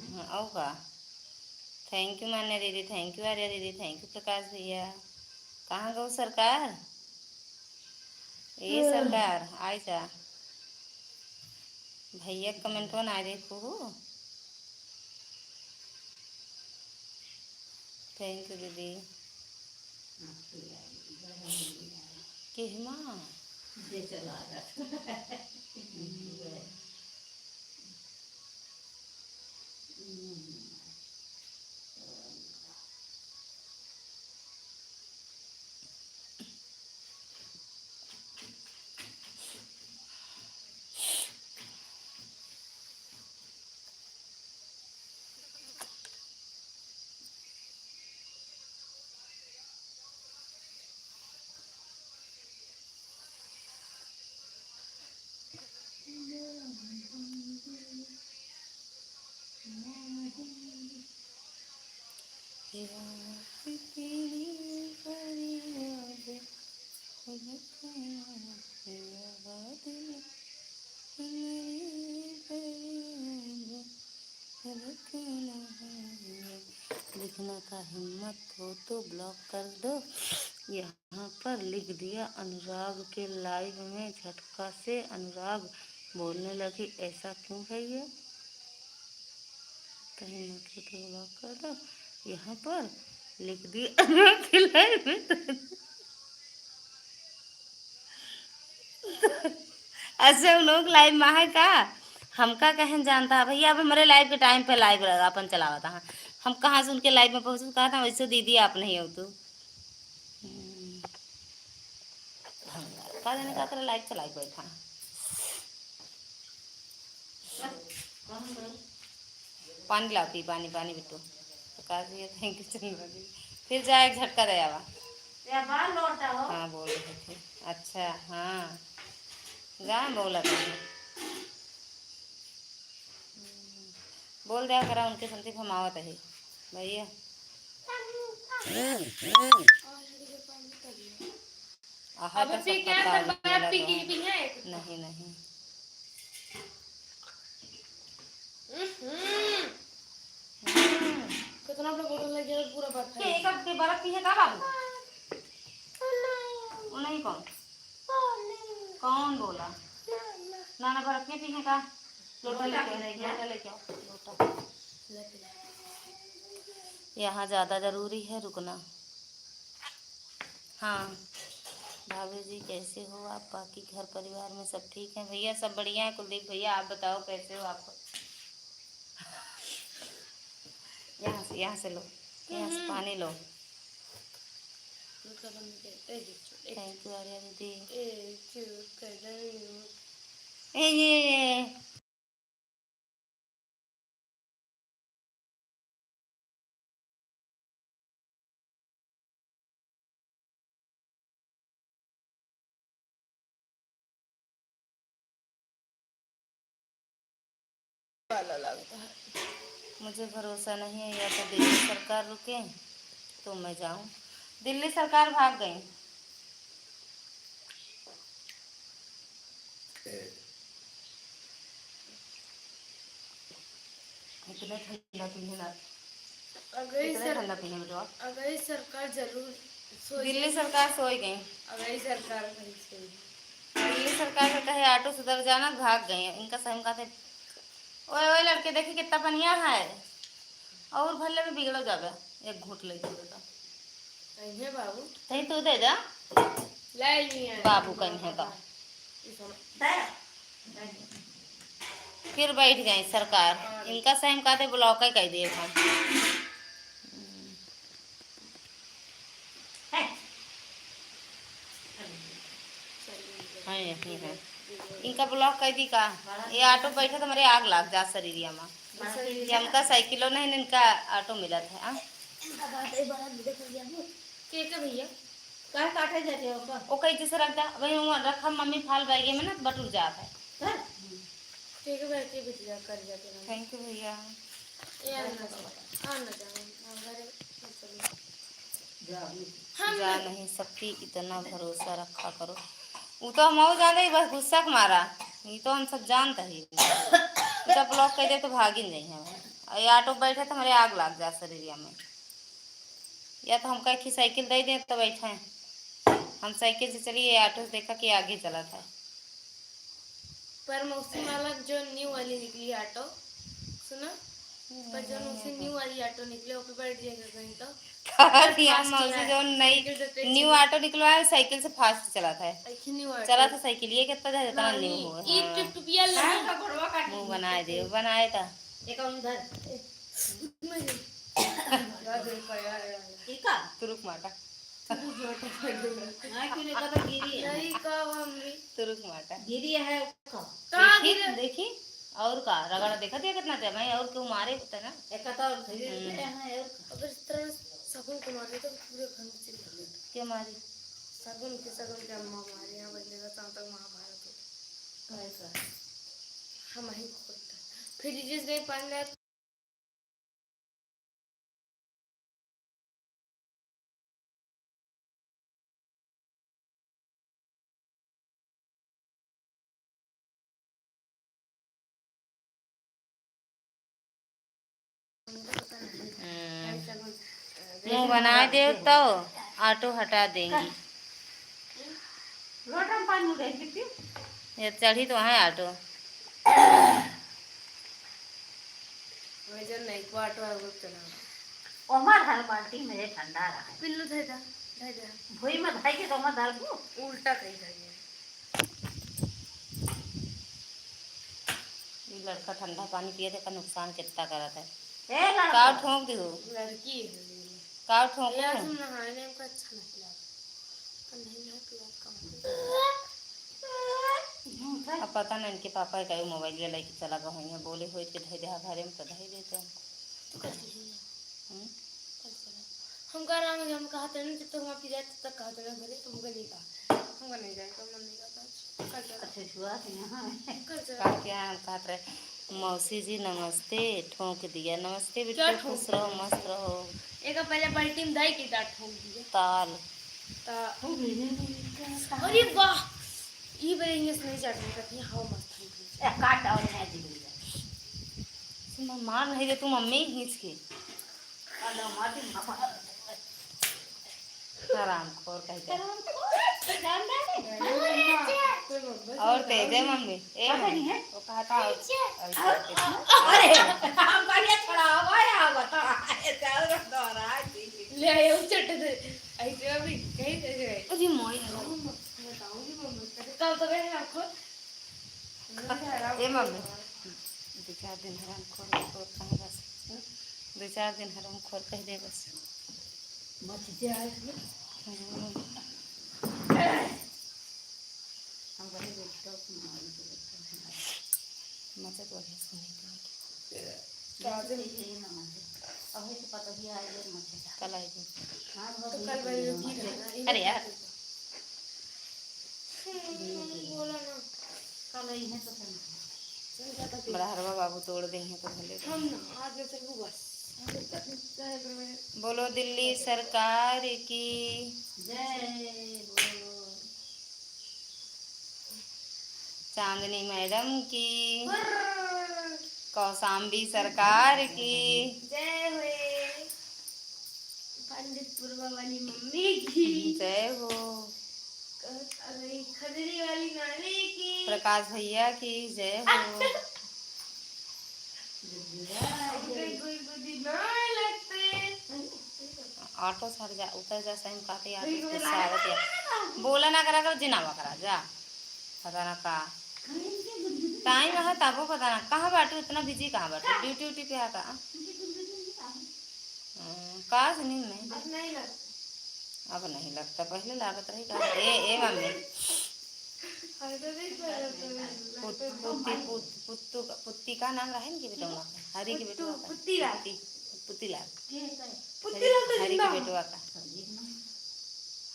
हाँ, और का। Thank you मान्या दीदी, thank you आर्या दीदी, thank you प्रकाश भैया। कहाँ गौ सरकार? ए सरकार, आई जा। भैया कमेंटवा ना देखू। Thank you दीदी। केहमा? लिखना का हिम्मत हो तो block कर दो। यहाँ पर लिख दिया अनुराग के live में झटका से अनुराग बोलने लगी, ऐसा क्यों भैया? कहीं मत हो तो block कर दो। यहाँ पर लिख दिया अनुराग के live में। अच्छा, उन लोग live में है का? हमका कहन जानता है भैया, अब हमरे live के time पे live रहा, अपन चलावत है। हम कहाँ से उनके live में पहुँचू, कहा था वैसे दीदी आप नहीं हो तू। हम्म। का जाने का तेरा live चलाई बैठा। पानी लाओ पी, पानी, पानी बिट्टू। प्रकाश भैया, thank you चंद्रमा जी। फिर जा एक झटका दे आवा। या बाल लौटा हो। हाँ, बोल रहे थे। अच्छा, हाँ। गाँव बोला था। बोल दिया करा उनके संती भमावत है भैया। आहा, अबे तो पी के सबका आया, पानी तो बर्फ पी के पी है। नहीं, नहीं। हम्म। हम्म। कितना बड़ा बोतल लग गया, पूरा बर्फ है। के एक कप के बर्फ पी है का बाबू? वो नहीं कौन? कौन बोला? ना, ना, बर्फ के पी है का? लोटा लेके आओ, लोटा। यहाँ ज़्यादा ज़रूरी है रुकना। हाँ, भाभी जी कैसे हो आप? बाकी घर परिवार में सब ठीक हैं? भैया सब बढ़िया है। कुलदीप भैया आप बताओ कैसे हो आप? यहाँ से, यहाँ से लो, यहाँ से पानी लो। Thank you आर्या दीदी। ए, ये, ये। वाला लगता है। मुझे भरोसा नहीं है, या तो दिल्ली सरकार रुके तो मैं जाऊं। दिल्ली सरकार भाग गई। इतने ठंडा पीहे ना। अगई इतने सर-, ठंडा पीहे बेटवा। अगई सरकार जरूर सोई दिल्ली गई। सरकार सोई गई। अगई सरकार कहीं सोई गई। दिल्ली सरकार का कहे ऑटो सुधर जाना, भाग गई। इनका सही में कहते, "ओए, ओए लड़के, देखी कितना पनिया है।" और भले में बिगड़ो जाबे, एक घूंट ले जाबे तो। कहिए बाबू। सही तू दे जा। ले लिए। बाबू कहिए तो। ई सब। फिर बैठ गई सरकार। हाँ। इनका सही में कहते ब्लॉक ही कह दिए हम। हाँ, यही है। इनका ब्लॉक कर दी का? ये ऑटो बैठे तो हमारे आग लाग जा शरीरिया में। ये हमका साइकिलो नहीं, इनका ऑटो मिलत है, हाँ? के के भैया? का काटे जाते हो का? ओ कहीं जैसे रख दा, वही वहाँ रखा, मम्मी फाल बैगे में ना बटुर जात है। कर। के के बैठे बिटिया कर जाते हैं। Thank you भैया। ये आना जाओ, आना जाओ, हमारे चलो। हम जा नहीं सकती, इतना भरोसा रखा करो। वो तो हम और ज्यादा ही बस गुस्सा के मारा, ये तो हम सब जानता ही। जब ब्लॉक कर दे तो भागिन जाई हम। और ये ऑटो बैठे तो हमारे आग लाग जा शरीरिया में। या तो हम कहे कि साइकिल दे दें तो बैठे, हम साइकिल से चलिए, ऑटो से देखा कि आगे चला था। पर मौसी माला जो न्यू वाली निकली ऑटो, सुना, पर जो मौसी न्यू वाली ऑटो निकले, वो पे बैठ जाएगा कहीं तो। कहा कि हम fast मौसी है। जो नई साइकिल से तेज न्यू चला। ऑटो निकलवा है, साइकिल से फास्ट चला था। एक ही न्यू ऑटो। चला था साइकिल, ये कितना था, जितना न्यू नहीं, हो। ये हाँ। टुकटुकिया लगी। मुंह बनाए दे, बनाए था। एक अंदर। ए, नहीं। याद है, याद है। ठीक है। तुरुक माटा। हाँ, क्यों नहीं पता गिरी है? नहीं का मम्मी। तुरुक माटा। गिरी है का? कहाँ देखी, गिरे? देखी, और का रगड़ा देखा दिया कितना थे भाई, और क्यों मारे होते ना? एक तो और धीरे हम्म। धीरे हैं, और का? अगर इस तरह सगुन को मारे तो पूरे घर में चिल्ला लेते। क्या मारी? सगुन के, सगुन के अम्मा मारे, यहाँ बंदे का तब तक महाभारत होता। कैसा? हम ही खोलता। फिर जिस दिन पानी लाए हम्म। मुंह बनाए देव तो ऑटो हटा देंगी। लोटा में पानी उड़े, बिट्टू। ये चढ़ी तो है ऑटो। वजन नहीं, को ऑटो है, वो चला। ओमा धर बाल्टी में ठंडा रहा। पिल्लू धर दे, धर दे। भुई में धर के तो ओमा धर दू। उल्टा कहीं धर दे। ई लड़का ठंडा पानी पिए थे, का नुकसान कितना करत है। ए लड़का। काव ठोंक दिहो? लड़की है। काव ठोंक ए, दिहो? आज हम नहाए नहीं, हमको अच्छा नहीं लगा। तो नहीं नहाए, तो आज कम हो गया। अब पता नहीं इनके पापा का मोबाइल ये लेके चला गए होंगे, बोले होई के धई दे घरे में तो धई देते हैं। तो कर दीजिए। हम्म? कर दीजिए। हमका आराम है, हम कहते हैं ना, जब तक वहाँ पी जाए, तब तक कहते हैं घरे, हमका नहीं कहा। हमका नहीं जाए, तो मन नहीं करता। कर दे। अच्छा, छुआ के यहाँ। कर दे। का क्या हम कहत रहे? मौसी जी नमस्ते, ठोंक दिया। नमस्ते बिट्टू, क्या ठोंक खुश रहो, दिया? मस्त रहो। एक पहले बाल्टी में दाई के दांत ठोंक दिया। ताल। ता-, अरे वाह, ई बार इंग्लिश नहीं जानते, कहती हैं, "How much thank you?" ए, काट और नहीं दी। सुन, मार नहीं दे तू मम्मी, खींच के। हरामखोर कह के। हरामखोर, रामदानी। और तेज है मम्मी। ए मम्मी, वो कहा था और, और अरे, हम बढ़िया छोड़ा, आवा, आवा, आवा, ऐसे और दोहरा दी। ले आए, वो चट दे। ऐसे अभी कहीं दे दे। अरे माई, बताऊंगी मम्मी। कल तो गए आपको। ए मम्मी, दो चार दिन हरामखोर, खोर कहाँ बस? दो चार दिन हरामखोर कह दे बस। मत जाए। हम्म। हम कहे बेटा, मजा तो बढ़िया से नहीं देंगे। काजल। ये ना मजे। अभी तो पता ही आए, ये मजे। कल आएगी। हाँ, तो कल भाई भी रहना, अरे यार। हम्म, बोला ना। कल आई है तो फिर। बड़ा हरवा बाबू तोड़ दे हैं तो भले। हम ना, आज में चलू बस। बोलो दिल्ली सरकार की। जय बोलो। चांदनी मैडम की। कौशाम्बी सरकार की। जय होए। पंडित पुरवा वाली मम्मी की। जय हो। अरे, खजरी वाली नानी की। प्रकाश भैया की जय हो। हमके गुदगुदी ना लगते। ऑटो से हट जा, उतर जा, सही में कहते ऑटो से गुदगुदी गुस्सा आवत है। बोला ना करा कर, जिनावा करा जा। पता ना का। टाइम है तबो पता ना कहाँ बाटू, इतना बिजी कहाँ बाटू, ड्यूटी उटी पे है का? हम्म, का से नींद नहीं? अब नहीं लगता। अब नहीं लगता, पहले लागत रही का? ए, ए मम्मी। पुत-, पुत्ती, पुत-, पुत्तू का, पुत्ती का नाम रहे इनकी बेटवा का? हरी की पुत्तू, बेटवा का? पुत्ती लाल। पुत्ती, पुत्ती लाल। पुत्ती लाल तो हरी जिंदा की है। बेटवा का।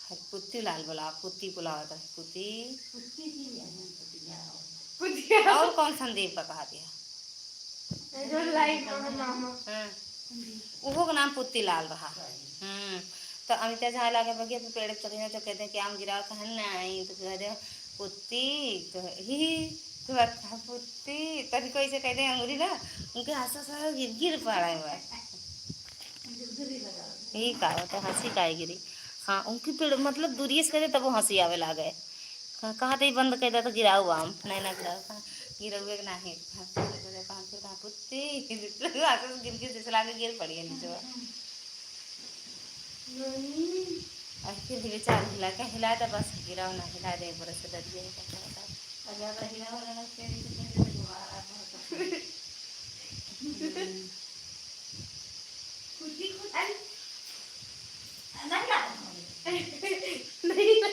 हर पुत्ती लाल बोला, पुत्ती बोला होता है, पुत्ती। पुत्ती की है, पुत्ती लाल। पुत्ती लाल। और कौन संदीप का कहा दिया? जो लाइट मामा, मामा। हाँ। उहो के नाम पुत्ती लाल रहा। हम्म। तो अमिता झा लागे बगिया पे पेड़ चढ़े तो कहते हैं कि आम गिराओ, कहन नहीं, तो कहते हैं, पुत्ती, तो ही, तो अच्छा पुत्ती, तनिको ऐसे कहते हैं अंगुरी ना, उनके आस पास गिर, गिर पड़ा हुआ है। ई का हो, तो हँसी काहे गिरी? हाँ, उनकी पेड़, मतलब, दूरिये से कहते तब वो हँसी आवे लागे। कहा, कहा तो ई बंद कर दे तो गिराऊ आम, नहीं ना गिराऊ, कहा, गिरउए के नाही। हाँ, फिर कहा, फिर कहा, पुत्ती, आगे से गिर गिर जैसे लागे गिर पड़ी है नीचे। और फिर हिला, चार हिला के हिला दे, बस गिराओ ना, हिला दे एक बार से डरिए। अगर हिला वाला ना, फिर इसे कहते हैं, दोबारा बहुत। हम्म। खुशी खुशी। नहीं ना। नहीं ना।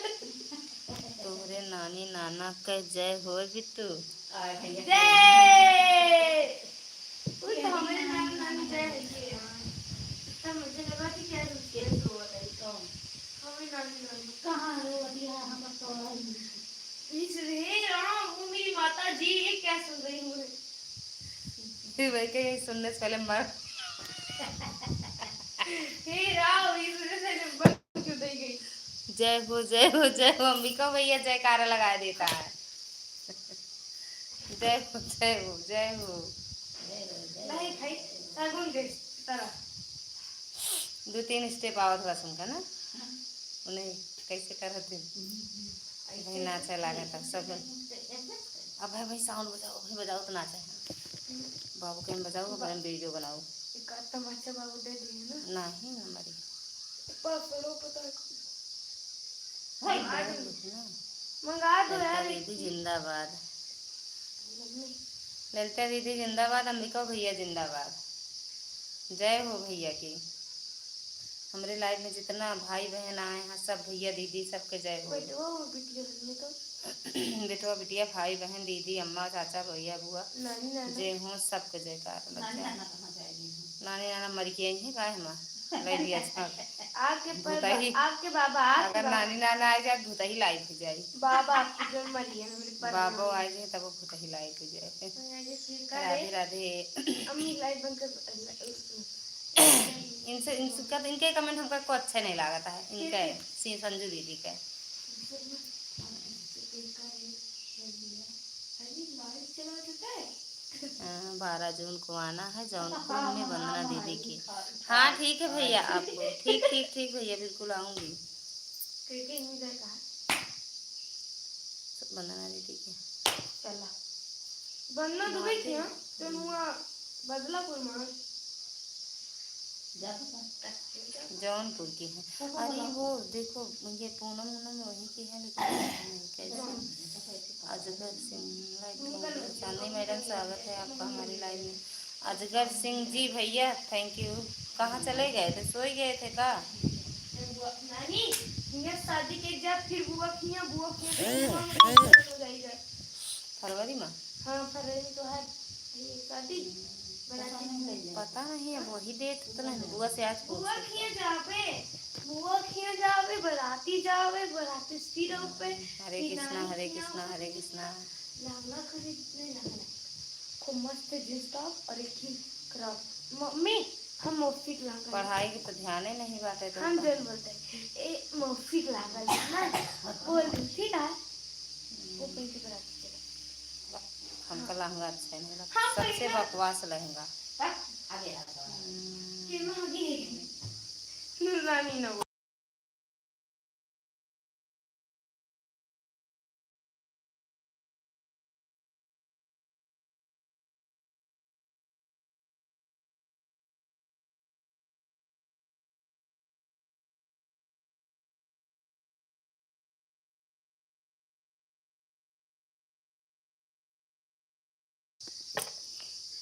तोहरे नानी नाना के जय होए बिट्टू। जय। वो तो हमारे नानी नानी जय है ये। इतना मुझे लगा कि क्या रुक के रोवत है तो। हमारे नानी नानी। कहाँ रोवत है? हम तो इस, हे राम, वो मेरी माता जी, ये क्या सुन रही हूँ मैं? फिर वही कहे, सुनने से पहले मर। हे राम, ये सुनने से पहले मर क्यों नहीं गई? जय हो, जय हो, जय हो। अम्बिका भैया जयकारा लगा देता है। जय हो, जय हो, जय हो। नहीं भाई, सगुन के तरह। दो तीन स्टेप आवत बा उनका ना। उन्हें कैसे करत है? भाई नाचे लागत है सब। अब भाई, भाई साउंड बजाओ, भाई बजाओ तो नाचे। बाबू के हम बजाओ, बा- अपन वीडियो बनाओ। एक आध तमाचा बाबू दे दिए ना। नहीं, ना मरी। पापड़ों पता है। भाई, मंगा दो ना। मंगा दो ललिता यार, दीदी एक चीज। जिंदाबाद। मम्मी। ललिता दीदी जिंदाबाद, अम्बिका भैया जिंदाबाद। जय हो भैया की। हमरे लाइव में जितना भाई बहन आए हैं, सब भैया दीदी सबके जय हो। बेटवा और बिटिया हमने तो। बेटवा बिटिया, भाई बहन, दीदी, अम्मा, चाचा, भैया, बुआ, नानी नाना। जे हो सबके जयकार लग नानी जाए। नाना कहाँ जाएगी? नानी नाना मर गई हैं, काहे माँ? ले दिया था। आपके पर भूतही। आपके बाबा, आपके अगर बाबा। नानी नाना आ जाए, भूतही लाइव हो जाए। बाबा आपके जो मर गए, मेरे पर बाबा नानी। आ जाए, तब भूतही लाइव हो जाए। हाँ, ये ठीक है। राधे राधे। अम्मी लाइव बंद कर। इनसे, इनका, इनके कमेंट हमका को अच्छा नहीं लागत है, इनके, ठीक है। सी संजू दीदी के। हाँ, बारह जून को आना है जौनपुर में वंदना दीदी की। हाँ, ठीक है भैया, आपको ठीक, ठीक, ठीक भैया, बिल्कुल आऊँगी। वंदना दीदी की। चला। वंदना दुबे की, हाँ? तो हुआ बदलापुर में। जौनपुर की है। अरे वो देखो, ये पूनम, पूनम वहीं की है, लेकिन कैसे? अजगर सिंह, लाइव में। चांदनी मैडम, स्वागत है आपका हमारी लाइव में। अजगर सिंह जी भैया, thank you। कहाँ चले गए थे, सोए गए थे का? नानी, हियाँ शादी के जा, फिर बुआ के हियाँ, बुआ के हियाँ, फिर बुआ के हियाँ हो जाएगा। फरवरी में? हाँ, फरवरी में तो है ये शादी। पता नहीं, अब वही डेट तो नहीं, बुआ से आज पूछ बुआ के हियाँ जाबे, बुआ के हियाँ जाबे, बराती जाबे, बराती फिर आबे। हरे कृष्णा, हरे कृष्णा, हरे कृष्णा। लहंगा खरीदने जाना है। खूब मस्त जींस टॉप और एक ही क्रॉप। मम्मी, हम मौसी के लहंगा पढ़ाई के तो ध्यान ही नहीं बाटे तो हम का? जन बोलते हैं, ए, मौसी के लहंगा लेना है। बोल दे, ठीक है? वो पहन के बराती चले। हमका लहंगा अच्छा नहीं लगा, सबसे बकवास लहंगा। हम्म।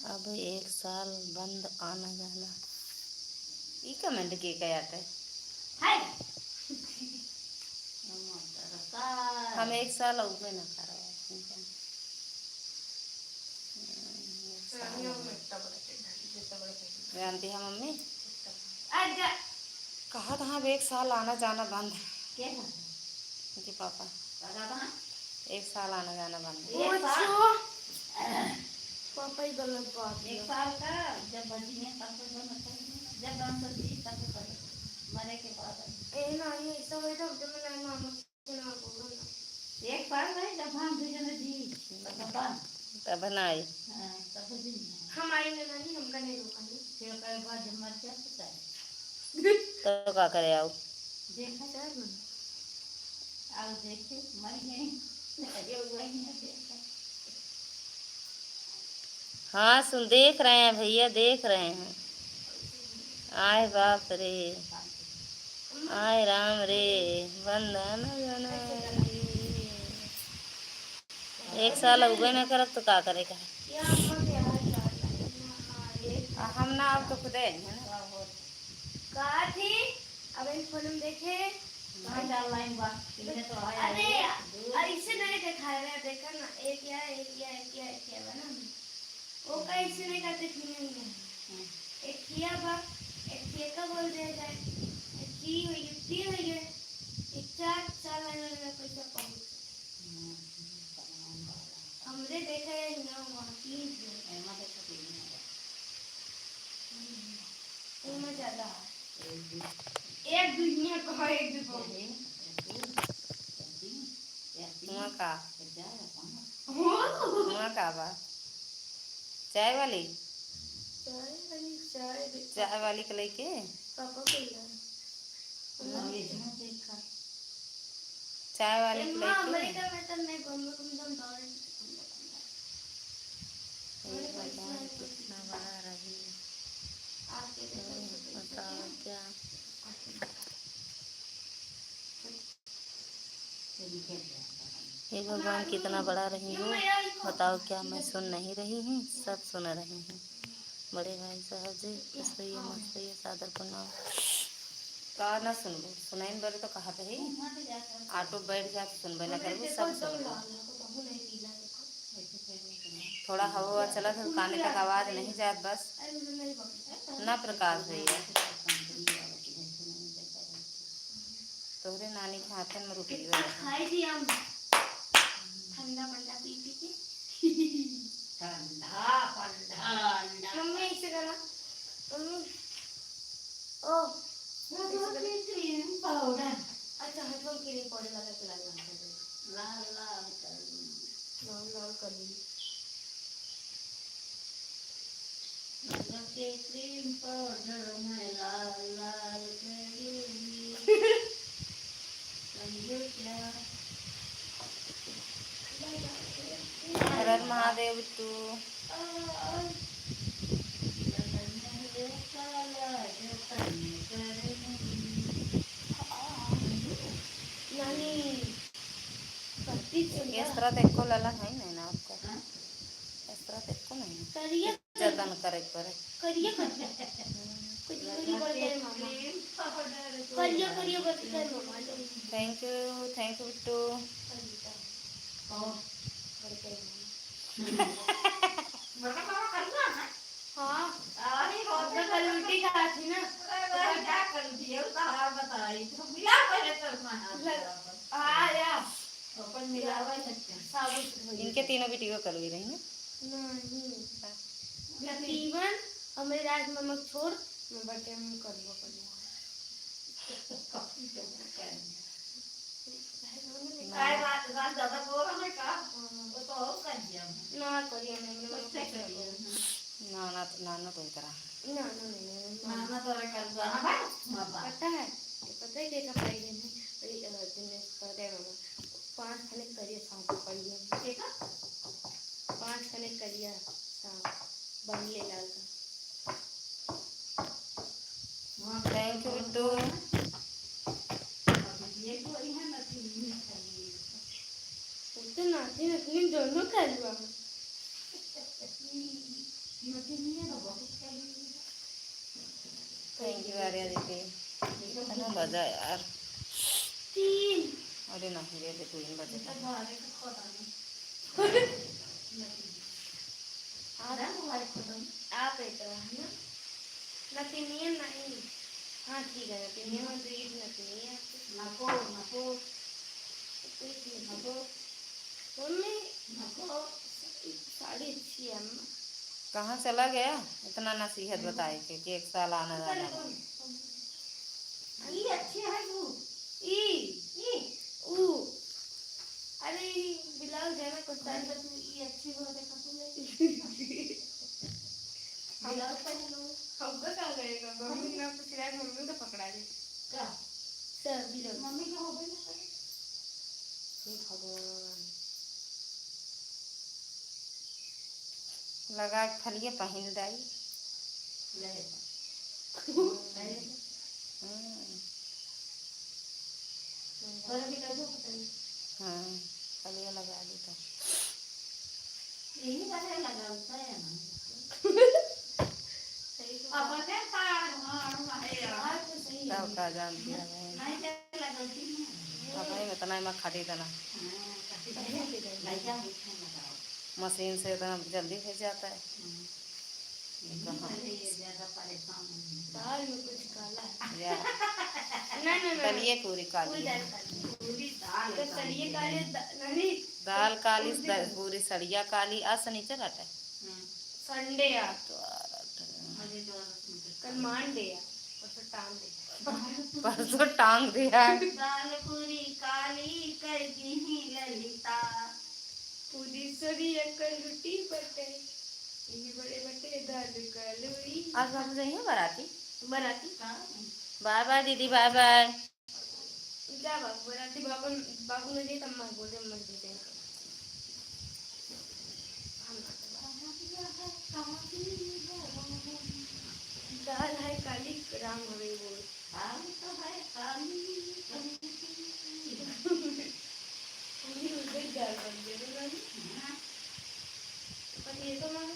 अब एक साल बंद आना जाना। ई comment के का आटे? हाय। हम एक साल अउबे ना करब। जानती है मम्मी? आजा। कहा था अब एक साल आना जाना बंद है। के कहा? उनके पापा। का कहा था? एक साल आना जाना बंद है। एक साल? पापा ही गलत बात है। एक साल का जब बची है तब तो बंद कर दिया। जब बंद कर दी तब तो कर दी। मरे के बाद। ए, ना, ये ऐसा हुआ था, जब मैं मामा एक बार रहे जब हम दू जने जी, तब बन। तब ना आई। हाँ, तब जी। हम आई ना नानी, हमका नहीं रोका नहीं। फिर ओकर बाद जब मर जाए तो जाए। तो का करे आओ? देखा। चार महीने। आओ देखे, मर गए। अरे वही ना देखा। हाँ, सुन, देख रहे हैं भैया, देख रहे हैं। आय बाप रे, आय राम रे, बंद आना जाना रे। एक साल उबे ना करब तो का करे का? आ, हम ना, अब तो खुदे आई है ना। का थी? अब इन फोन में देखे। कहाँ जा line बा? इन्हें तो आया अरे, है। दूर। ऐसे नहीं दिखाए रहे, देखा ना, एक या, एक या, एक या, एक या बा ना। वो कैसे नहीं करते थे, नहीं है। हम्म। एक किया बा, एक किया का बोल दिया जाए, एक की हुई, तीन हुई है, एक चार, चार line में पैसा पहुँच। हम्म, हम्म, तमाम बा। हमरे देखे है ना, वहाँ की है। एमा देखो, तीन है। एमा ज्यादा है। एक दुनिया को है, एक दुनिया। हुआ का? हुआ का बा? चाय वाली? चाय वाली, चाय दे- चाय वाली के लेके? पापा को ले। हम्म। चाय वाली के लेके? अमेरिका में तो मैं घूम घूम घूम दौड़े। ये भगवान कितना बड़ा रही। बताओ क्या? हे भगवान, कितना बड़ा रही हो, बताओ क्या मैं सुन नहीं रही हूँ, सब सुन रही हूँ। बड़े भाई साहब जी, खुश रहिए, मस्त रहिए, सादर प्रणाम। का ना सुनबो, सुनाइन बरे तो कहा रही, ऑटो बैठ जा तो सुनबे ना करबो, सब सुनबो। थोड़ा हवा चला तो काने तक आवाज नहीं जात, बस ना प्रकाश भैया। तोहरे नानी के हाथन में रुपया रहे। खाई थी हम। ठंडा ठंडा पी पी के। ठंडा, ठंडा, ठंडा। मम्मी, ऐसे करना। मम्मी। ओ। Cream powder. अच्छा, हाथों में क्रीम पाउडर लगा के लाल लाल कर दे। लाल लाल कर दे। लाल लाल कर दे। लगा के क्रीम पाउडर में लाल लाल करूँगी। समझो क्या? हर हर महादेव बिट्टू। लगन में वो काला जो तन करूँगी। नानी, करती इस तरह तो एको ललन है नहीं ना आपका। हाँ? इस तरह तो एको नहीं है। करिया जतन करे के पड़े। करिया कर दे। कुछ भी नहीं करते हैं मामा। करिया, करिया करते हैं मामा। Thank you, thank you Bittu. और करते हैं मामा। बड़ा मामा करुआ है? हाँ। अरे, रोज तो कल उल्टी खाती ना। अरे, क्या कर दिया, वो तो हाँ बताई। तो मिला पहले तो माँ। हाँ, या। अपन मिलावा है क्या? साबुत भैया। इनके तीनों बेटी को करुई रही ना? नहीं। हाँ। नतीवन, हमरे राज मामा छोड़, मैं बटे हम करबो करबो। काय बात, बात ज्यादा बोल रहा है का? हाँ। वो तो ना करिया, मैं, मैं कुछ ना करिया। ना, ना, तो, ना, ना, तो इतरा। ना, ना, नहीं, नहीं, नहीं। ना, ना, तो अरे कर दो, हाँ, बाबा। पता है, पता है क्या पढ़ाई है? अरे, अ, दिन में पढ़ते हैं मामा। पाँच खने करिया सांप पढ़िए। ठीक है। पाँच खने करिया सांप, बंगले लाल का। Thank you, Bittu. वो तो नाती नतनी दोनों खा लुआ। Thank you, आर्या दीदी। कितना बजा यार। तीन। अरे नहीं रे, दे तीन बजे। आप, आप एक रहा ना। नतिनिया नहीं। हाँ, ठीक है, नतिनिया में तो ईद नतिनिया। नको, नको। नको। मम्मी। नको। साड़ी अच्छी है, अम्मा। कहाँ चला गया? इतना नसीहत बताए के कि एक साल आना जाना। ई अच्छी है तू। ई। ई। ऊ। अरे, ई ब्लाउज है ना, कुछ अरे, तो तू ई अच्छी हो, देखा तू। ब्लाउज पहन लो। हमको का लगेगा? मम्मी ना कुछ रहे, मम्मी को पकड़ा दे। का? सब ब्लाउज। मम्मी का हो गई ना? हे भगवान। लगा के फलिया पहिन दाई। ले। ले। हम्म। तोरा भी लगे पता नहीं। हाँ, फलिया लगा दी तो। यही बात है, लगा होता है ना। सही तो अपने पार, हाँ, हाँ, है यार। बात तो सही है। तब का जानती है भाई। नहीं, क्या लगा होती है? अब भाई इतना ही मत खरीदना। हाँ, खरीदना। मशीन से इतना जल्दी हो जाता है। हम्म। कहाँ? दाल में कुछ काला है। या। ना, ना, ना, ना। दलिए पूरी काली पूरी है। दाल काली। पूरी दाल तो सड़िए काली। काली द-, नहीं। दाल काली, पूरी द-, पूरी सड़िया काली। आज शनिचर हटे। हम्म। Sunday आ। तो आ रहा था। कल Monday आ। परसों टांग दे। परसों टांग दिया। दाल पूरी काली कर दीही ललिता। पूरी सरिया कर लुटी बटे। इही बड़े बटे दाल कलुई। आज बाबू जाइए बाराती? बाराती? हाँ। Bye bye दीदी, bye bye। जा बाबू, बाराती बाबू, बाबू ने दे तब मैं बोले मत दे दे। दाल है काली, राम हवे बोल। दाल तो है काली, कहीं की। पूरी उधर दाल बन गई, बोला नहीं? हाँ। पर ये तो मानो।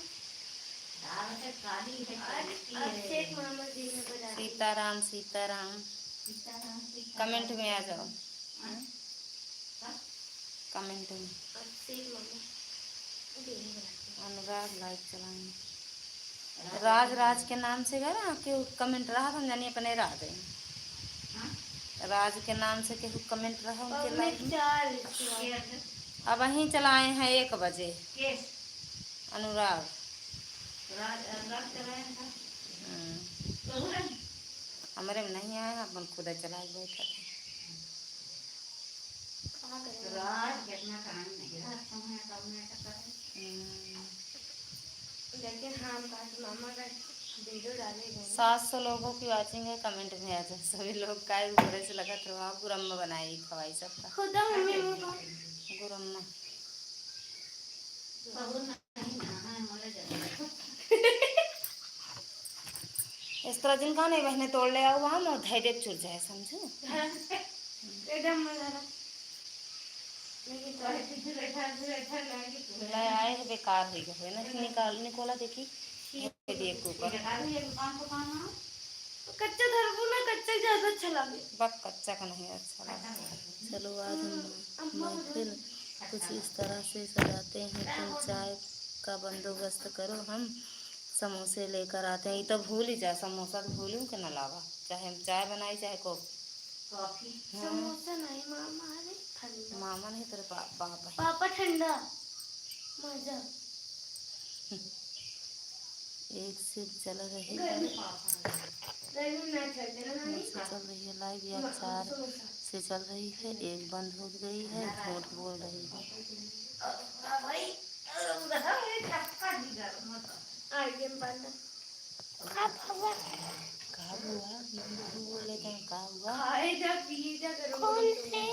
दाल है काली, है आज, कहीं की आज है। शेख मोहम्मद जी ने बना दी। सीताराम, सीताराम। सीताराम, सीताराम। Comment में आ जाओ। हाँ। हाँ? Comment में। अनुराग like चलाएंगे। राज, राज के नाम से अगर केहू comment रहा तो हम जानी अपने राज है। हाँ? राज के नाम से केहू comment रहा उनके like में। अब वहीं चलाए हैं एक बजे। अनुराग। राज, अनुराग चलाए हैं। हम्म। हमरे में नहीं आए, अपन खुदा चला के बैठा था। राज कितना काम नहीं रहा, समय कम नहीं करता है। हम्म। लेकिन हम कहा कि मामा का video डाले गए। सात सौ लोगों की watching है, comment में आ जाओ सभी लोग। काय ऊपर से लगा तो आप गुरम्मा बनाई खवाई सबका। खुदा मम्मी मुंह को। गुरम्मा। इस तरह जिनका नहीं बहने तोड़ ले आओ, हम और धैर्य चुर जाए, समझो? एकदम मजा आ रहा। ले आए है, बेकार हो गया है ना, निकाल, निकोला देखी। ये देखो ऊपर। कच्चा धरबू ना, कच्चा ज्यादा अच्छा लगे। बक, कच्चा का नहीं अच्छा लगता। चलो, आज हम, मैं फिर कुछ इस तरह से सजाते हैं। तुम चाय का बंदोबस्त करो, हम समोसे लेकर आते हैं। ये तो भूल ही जा, समोसा तो भूल ही के ना लावा, चाहे हम चाय बनाई, चाहे को-, कॉफी। हाँ। समोसा नहीं, मामा है ठंडा। मामा नहीं, तेरे बा-, बाप है। पापा ठंडा। मजा। एक शिव जल रही है। गर्मी ना चलते ना, नानी? अच्छा, चल रही है live या चार। से चल रही है, एक बंद हो गई है, झूठ बोल रही है। आगे बंद। का हुआ? का हुआ? ये तो बोले थे, का हुआ? खाए जा, पिए जा, गरम कौन गरम है?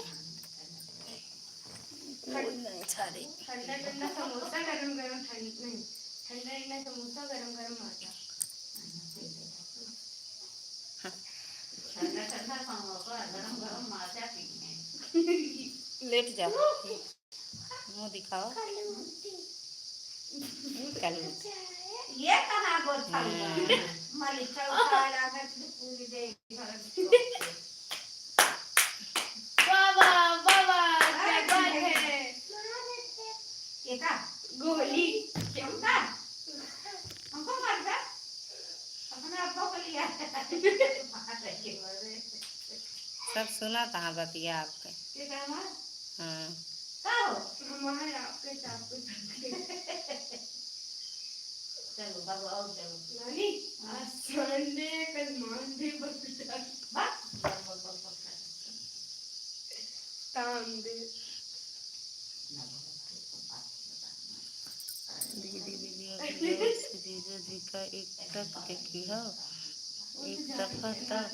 कोई नहीं, सारे। ठंडा ठंडा समोसा, गरम गरम ठंड-, नहीं, ठंडा ठंडा समोसा, गरम गरम माजा। ठंडा ठंडा समोसा, गरम गरम माजा पीने। लेट जा, मुँह दिखाओ। कलूटी। ये कहाँ गोथा हुआ? हम्म। मलिका उतारा कर पूरी दे घर। बाबा, बाबा, क्या बात है? ये का? गोली। क्या का? हमको मार दे। अपने आप को लिया। सब सुना कहाँ बतिया आपके? के का हमार? हाँ। का हो? हमारे आपके साथ कुछ। चलो, बाबू, आओ, चलो। नानी, आज Sunday, कल Monday, बस। बस, बस, बस, बस, बस। काम दे। दीदी वीडियो के जोर से जीजा जी का एक टक देखी हो, एक दफा तक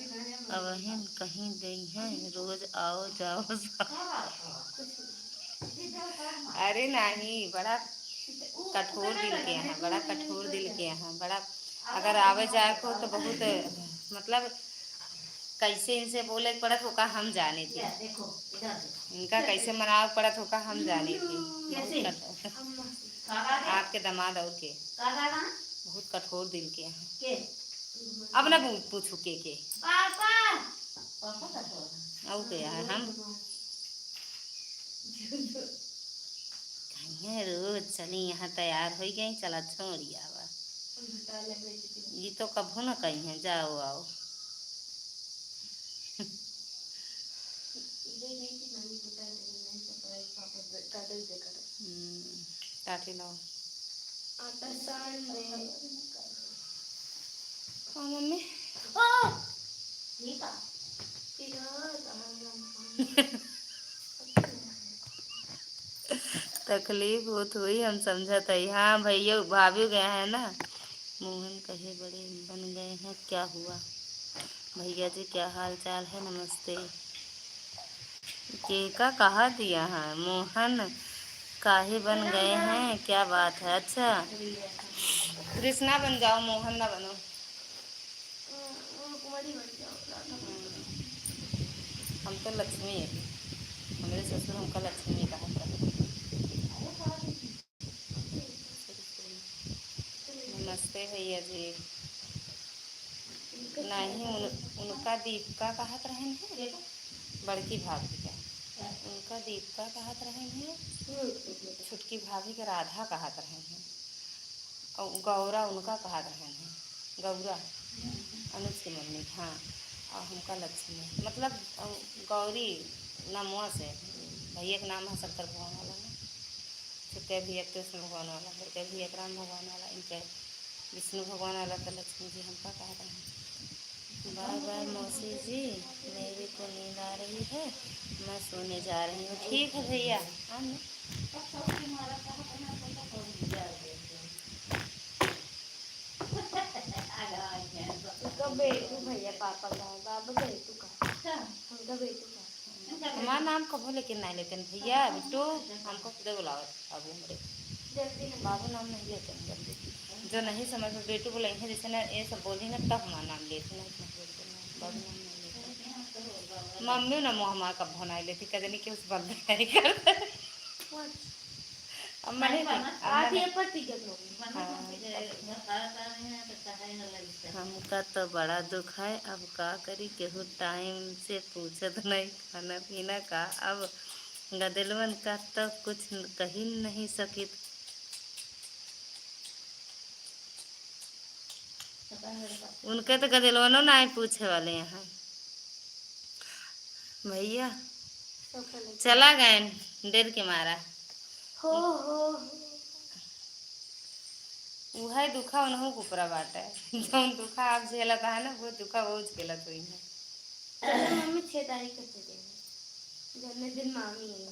अबहिन कहीं गई हैं, रोज आओ जाओ जाओ। अरे नहीं, बड़ा कठोर दिल के हैं, बड़ा कठोर दिल के हैं, बड़ा अगर आवे जाए को तो बहुत, मतलब, कैसे इनसे बोले के पड़त होका हम जाने थे, इनका कैसे मनावे के पड़त होका हम जाने थे। बहुत कठोर। आपके दामाद और के बहुत कठोर दिल के हैं। अब ना पू-, पूछू के के। और के यार हम कहीं रोज चली यहाँ तैयार हो गई, चला छोड़ी आवा। ये तो कभू ना कही है, जाओ आओ। हम्म, टाटी लाओ। आटा सान दे। हाँ, मम्मी। ओ! ये का? तकलीफ होत हुई, हम समझत हई। हाँ, भैया, भाभी गया है ना, मोहन कहे बड़े बन गए हैं, क्या हुआ? भैया जी, क्या हाल चाल है? नमस्ते। के का कहा दिया है? मोहन काहे बन गए हैं? क्या बात है? अच्छा, कृष्णा बन जाओ, मोहन ना बनो। हम तो लक्ष्मी है, हमरे ससुर हमका लक्ष्मी कहा था। नमस्ते भैया जी। नहीं, उन-, उनका दीपिका कहत रहन है, बड़की भाभी का। उनका दीपिका कहत रहन है, छोटकी भाभी के राधा कहत रहन है, और गौरा उनका कहत रहन है, गौरा, अनुज के मम्मी, हाँ, और हमका लक्ष्मी, मतलब, अ, गौरी नामवा से, भैया के नाम है शंकर भगवान वाला ना। छोटके भैया कृष्ण भगवान वाला, बड़के भैया राम भगवान वाला, इनके विष्णु भगवान वाला, तो लक्ष्मी जी हमका कह रहे हैं। बाय बाय मौसी जी, मेरे को नींद आ रही है, मैं सोने जा रही हूँ। ठीक है भैया, हम उनका बेटू भैया, पापा का, बाबा बेटू का, उनका बेटू का। हमार नाम कबो लेकिन नहीं लेते हैं भैया, बिट्टू, हमको खुदे बुलावत बाबू हमरे। बाबू नाम नहीं लेते हैं जल्दी। जो नहीं समझ में बेटू बोले हैं, जैसे ना ये सब बोली ना, तब हमार नाम लेते, नहीं तो बोलते ना, बाबू नाम नहीं लेते। मम्मी ना मुँह हमार कबो नहीं लेती, कजनी के उस बंद नहीं कर। अब मने, अब आप मने, ये पर टिकट लोगे। हाँ। हमका तो बड़ा दुख है, अब का करी, केहू टाइम से पूछत नहीं, खाना पीना का, अब गदेलवन का तो कुछ कही नहीं सकित। उनके तो गदेलवनो नहीं पूछे वाले यहाँ। भैया चला गए डर के मारा। हो, हो, हो। उहे दुखा उनहु के ऊपरा बाटे। जौन दुखा आप झेलत है ना, वो दुखा वो झेलत हुई है। चलो मम्मी, छह तारीख के चले। जौने दिन मामी आई है।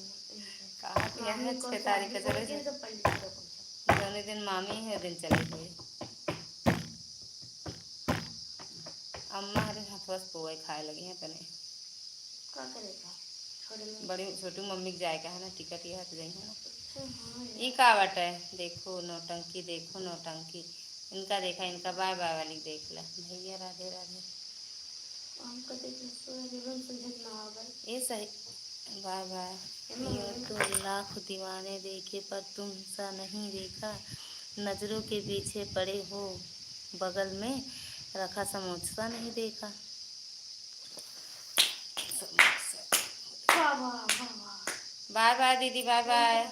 कहा कि मामी यहाँ कौन छह सा तारीख का आदमी चले बोल के थे। सब पंडित को पूछा। जौने दिन मामी है, दिन चले गए। अम्मा हरे हथवा से पोहे खाए लगी हैं तने। का करेगा? छोड़ ले। बड़ी छोटू मम्मी के जाए का है ना, टिकट यह तो जाई है ना। अच्छा, हाँ यार। ई का बाटे? देखो नौटंकी, देखो नौटंकी। इनका देखा, इनका बाय बाय वाली देख ले। भैया राधे राधे। हमका देख ले, सोया जीवन समझत ना आवे। ये सही। Bye bye. एमे यूं तो लाख दीवाने देखे पर तुम सा नहीं देखा, नजरों के पीछे पड़े हो, बगल में रखा समोसा नहीं देखा। समोसा। वाह, वाह, वाह, वाह। बाय बाय दीदी, बाय बाय।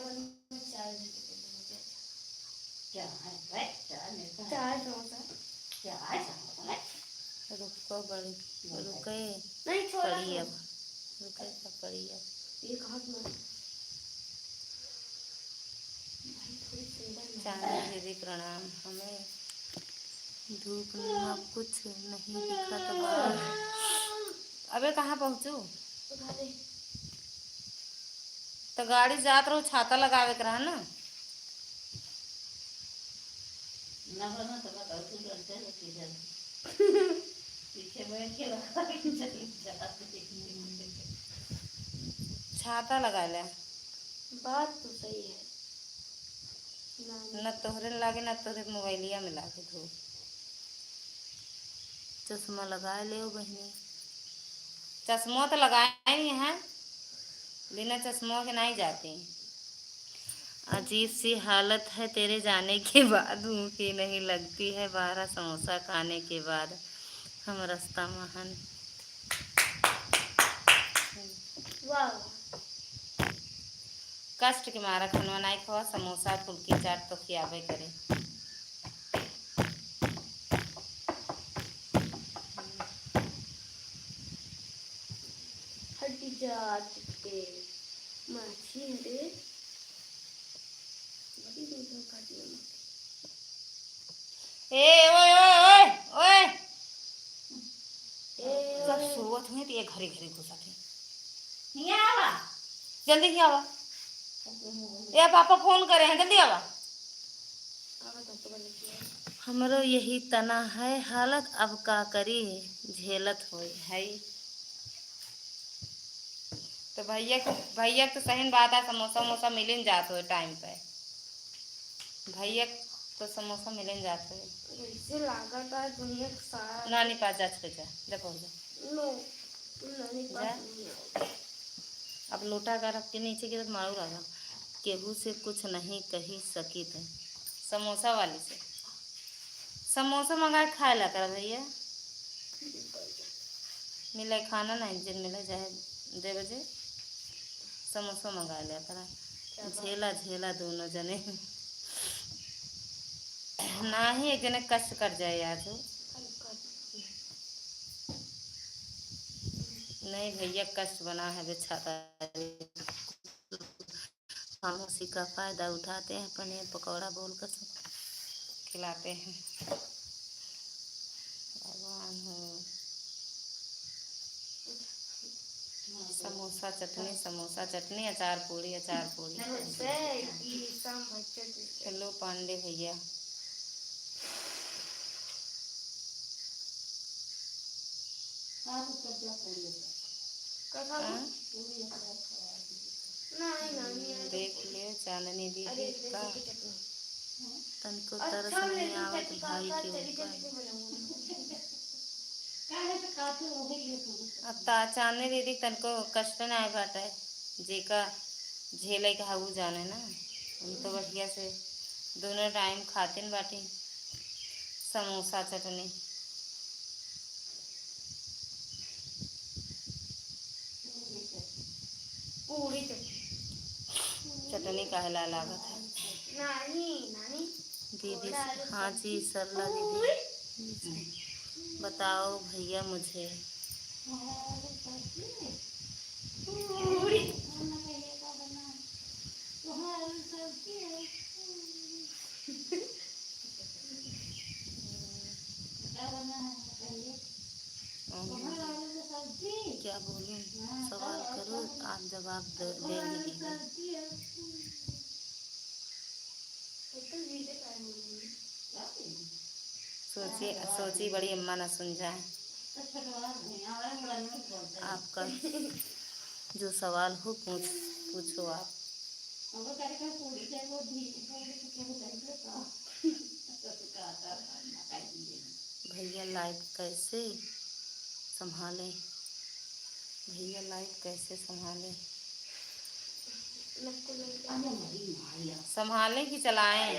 चार समोसा। रुको बड़ी, रुके नहीं, छोला पड़ी दो। अब, रुके तो पड़ी अब। एक हाथ में। भाई, थोड़ी सुंदर लग रहा है। चांदनी दीदी प्रणाम। हमें धूप में कुछ नहीं दिखत बा। अबे कहाँ पहुँचू? उठा दे। तो गाड़ी जात रहो, छाता लगावे के रहा ना। ना बना तो बताओ, तू डरते हो कि डर? पीछे बैठ के लगा के चली जा। छाता लगा ले। बात तो सही है। ना, ना। न तोहरे लागे, ना तोहरे मोबाइलिया में लागे धूप। चश्मा लगाए लेव बहिनी। चश्मा तो लगाए ही हैं, बिना चश्मा के नहीं जाते। अजीब सी हालत है तेरे जाने के बाद, भूख ही नहीं लगती है बारह समोसा खाने के बाद। हम रास्ता में हन। वाह। कष्ट के मारा खनवा नाई खवा, समोसा फुलकी चाट तो खियाबे करे। हट जा चुपके, माछी है रे। बड़ी दूर दूर काट ले माछी। ए, ओए, ओए, ओए, ओए। ए, सब ओए। सोवत हुए तो ये घरे घरे घुसत है। नहीं आवा। जल्दी ही आवा। ए, पापा फोन करे हैं, जल्दी आवा। हमरो यही तना है हालत, अब का करी, झेलत होई है। तो भैया के, भैया के तो सही बात है, समोसा वमोसा मिलिन जात होई टाइम पे। भैया के तो समोसा मिलिन जात होई। वैसे लागत है दुनिया के साथ। नानी पास जा, चले जा, देखो जा। नो, नानी पास जा। नहीं आओ। अब लोटा का रख के नीचे गिरत मारू लगा। केहू से कुछ नहीं कही सकित। समोसा वाली से समोसा मंगा के खाए ला कर भैया। मिले खाना नहीं, जिन मिले चाहे दे बजे समोसा मंगा लिया करा। झेला, झेला दोनों जने। नाही, एक जने कष्ट कर जाए आज हो। नहीं भैया, कष्ट बना है बेचारा। हम उसी का फायदा उठाते हैं, पनीर पकौड़ा बोलकर सबको खिलाते हैं। भगवान हो। समोसा चटनी, समोसा चटनी, अचार पूड़ी, अचार पूड़ी। हेलो पांडे भैया। हाँ? देख ले चांदनी दीदी का तनको तरस नहीं आवत भाई के ऊपर। अब ता चांदनी दीदी तनको कष्ट ना आए बाटे, जेका झेले के हऊ जाने ना। हम तो बढ़िया से दोनों टाइम खातिन बाटी समोसा चटनी। पूरी चटनी। चटनी काहे ला लागत है? नानी, नानी। दीदी, हाँ जी, सरला दीदी। बताओ भैया मुझे। पूरी। क्या बोलूं? सवाल करो, आप जवाब दे, देंगे दीदी। सोची, सोची बड़ी अम्मा ना सुन जाए। आपका जो सवाल हो, पूछ, पूछो आप। भैया लाइव कैसे संभालें? भैया लाइव कैसे संभालें? संभालें कि चलाएं?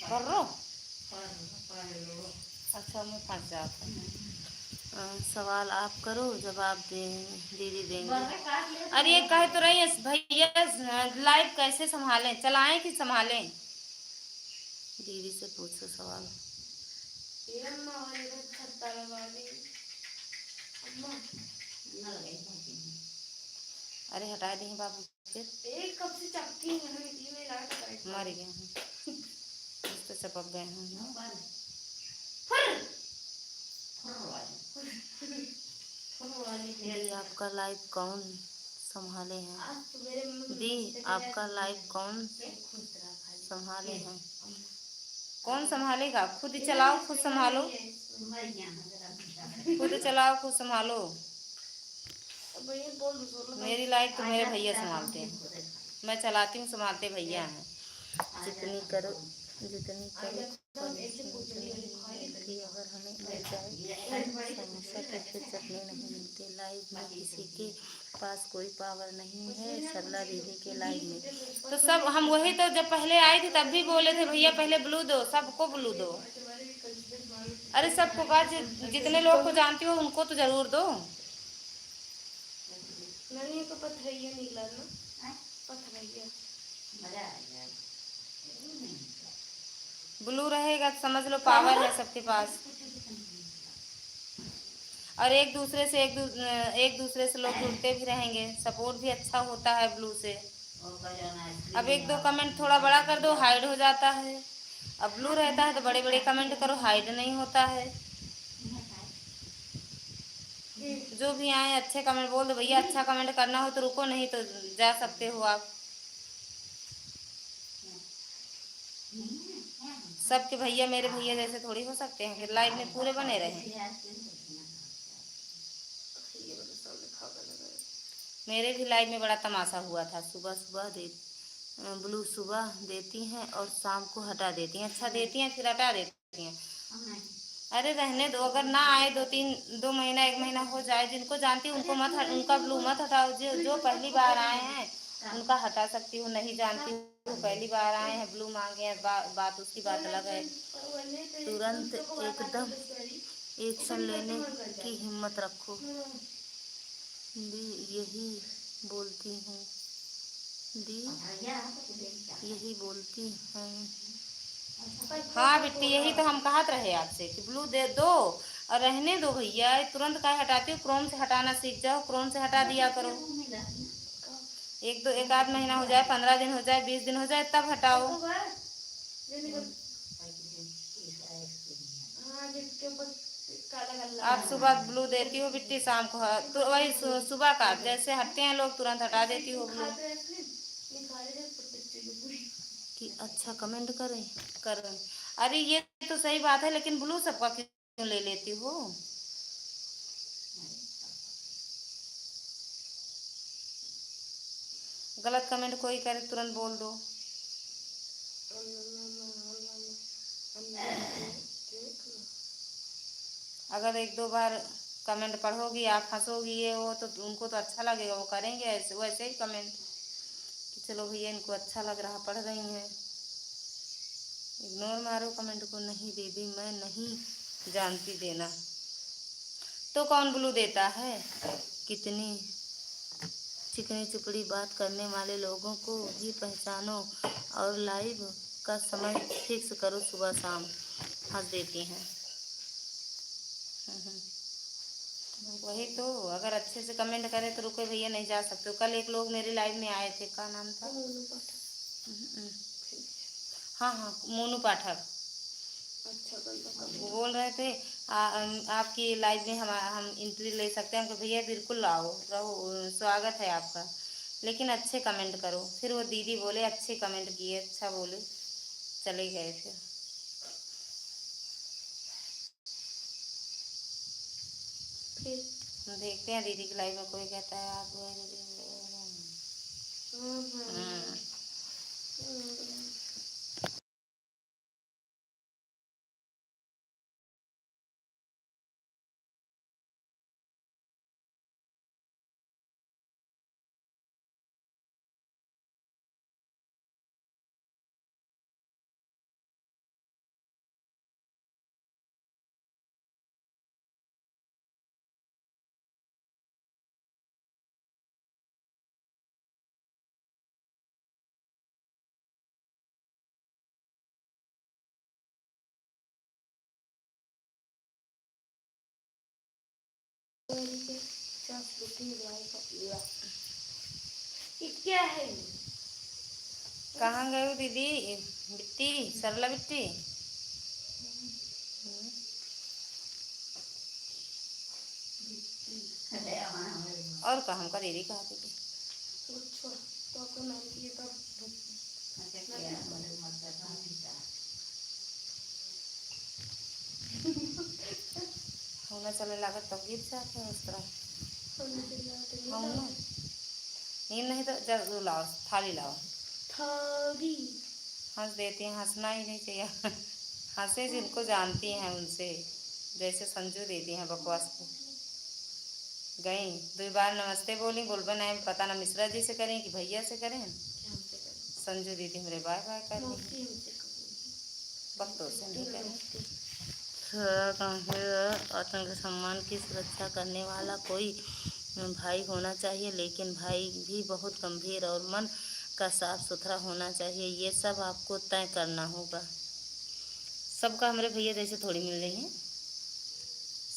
कर रो। अच्छा, मैं फंस जाता हूँ। अ, सवाल आप करो, जवाब दे, दीदी देंगे। अरे, ये कह तो रही है भैया, लाइव कैसे संभालें, चलाएं कि संभालें? दीदी से पूछो सवाल। अरे, हटा दी बाबू। फिर? ए, कब से चपकी है, हम इतनी में लाइट बैठ मर गए हैं। कुछ तो चपक गए हैं। फुर। फुर वाली। फुर वाली। ये आपका लाइव कौन संभाले हैं? आज सवेरे में दी, आपका लाइव कौन संभाले हैं? कौन संभालेगा? खुद ही चलाओ, खुद संभालो। खुद चलाओ, खुद संभालो। मेरी लाइव तो मेरे भैया संभालते हैं, मैं चलाती हूँ, संभालते भैया हैं। जितनी करो, जितनी करो, कोई नहीं कि अगर हमें मिल जाए समोसा तो फिर चटनी नहीं मिलती। लाइव में किसी के पास कोई पावर नहीं है सरला दीदी के लाइव में। तो सब हम वही तो जब पहले आई थी तब भी बोले थे, भैया पहले ब्लू दो, सबको ब्लू दो। अरे सबको का जि-, जितने लोग को जानती हो उनको तो जरूर दो। नहीं, ये तो पथरैया निकला ना। हाँ? पथरैया। ब्लू रहेगा तो समझ लो पावर है सबके पास। और एक दूसरे से, एक दू-, एक दूसरे से लोग जुड़ते भी रहेंगे, सपोर्ट भी अच्छा होता है ब्लू से। अब एक दो कमेंट थोड़ा बड़ा कर दो, हाइड हो जाता है। अब ब्लू रहता है तो बड़े बड़े कमेंट करो, हाइड नहीं होता है। जो भी आए अच्छे कमेंट बोल दो भैया, अच्छा कमेंट करना हो तो रुको, नहीं तो जा सकते हो आप। सबके भैया मेरे भैया जैसे थोड़ी हो सकते हैं कि लाइव में पूरे बने रहे। मेरे भी लाइव में बड़ा तमाशा हुआ था। सुबह सुबह दे, ब्लू सुबह देती हैं और शाम को हटा देती हैं। अच्छा, देती हैं फिर हटा देती हैं। अरे रहने दो, अगर ना आए दो तीन, दो महीना, एक महीना हो जाए, जिनको जानती हूँ उनको मत हट-, उनका ब्लू मत हटाओ। जो, जो पहली बार आए हैं उनका हटा सकती हूँ, नहीं जानती हूँ, पहली बार आए हैं, ब्लू मांगे हैं, बा-, बात उसकी बात अलग है। तुरंत एकदम एक्शन लेने की हिम्मत रखो। दी, यही बोलती हूँ। दी, यही बोलती हूँ। हाँ बिट्टी, यही तो हम कहत रहे आपसे कि ब्लू दे दो और रहने दो भैया, तुरंत काहे हटाती हो? क्रोम से हटाना सीख जाओ, क्रोम से हटा दिया करो। एक दो, एक आध महीना हो जाए, पन्द्रह दिन हो जाए, बीस दिन हो जाए, तब हटाओ। आप सुबह ब्लू देती हो बिट्टी, शाम को ह-, तो वही सु-, सुबह का जैसे हटते हैं लोग, तुरंत हटा देती हो ब्लू। कि अच्छा कमेंट करें। करें। अरे ये तो सही बात है, लेकिन ब्लू सबका क्यों ले लेती हो? गलत कमेंट कोई करे, तुरंत बोल दो। अगर एक दो बार कमेंट पढ़ोगी आप, हंसोगी, ये वो, तो उनको तो अच्छा लगेगा, वो करेंगे ऐसे, वैसे ही कमेंट कि चलो भैया, इनको अच्छा लग रहा, पढ़ रही हैं। इग्नोर मारो कमेंट को। नहीं दीदी, मैं नहीं जानती देना। तो कौन ब्लू देता है? कितनी चिकनी चुपड़ी बात करने वाले लोगों को भी पहचानो और लाइव का समय फिक्स करो, सुबह शाम। हंस देती हैं। हम्म, हम्म। वही तो, अगर अच्छे से कमेंट करे तो रुको भैया, नहीं जा सकते हो। कल एक लोग मेरे लाइव में आए थे, क्या नाम था? मोनू पाठक। हम्म, हम्म। हाँ, हाँ, मोनू पाठक। वो बोल रहे थे, "आ, अम, आपकी लाइव में हम, हम एंट्री ले सकते हैं?" हम कहे, "भैया, बिल्कुल आओ, रहो, स्वागत है आपका, लेकिन अच्छे कमेंट करो।" फिर वो दीदी बोले, अच्छे कमेंट किए, अच्छा बोले, चले गए फिर। फिर? हम देखते हैं दीदी की लाइव में कोई कहता है, आप हम्म, हम्म। हम्म। ये क्या है ये? कहाँ गए हो दीदी? बिट्टी, सरला बिट्टी। और का हमका दीदी कहा थी? अच्छा, तो अपन नाम किए तब होना चले लागत तब गिर जाते हैं उस तरह। हम ना। नींद नहीं तो जब वो लाओ, थाली लाओ। थाली। हंस देती हैं, हंसना ही नहीं चाहिए। हंसे जिनको जानती हैं उनसे, जैसे संजू दीदी हैं बकवास को। गई, दो बार नमस्ते बोली, बोलबे नहीं, पता ना मिश्रा जी से करें कि भैया से करें। संजू दीदी हमरे बाय बाय कर दी। वक्त से नहीं करें। आत्मसम्मान की सुरक्षा करने वाला कोई भाई होना चाहिए, लेकिन भाई भी बहुत गंभीर और मन का साफ सुथरा होना चाहिए। ये सब आपको तय करना होगा। सबका हमरे भैया जैसे थोड़ी मिल रही है,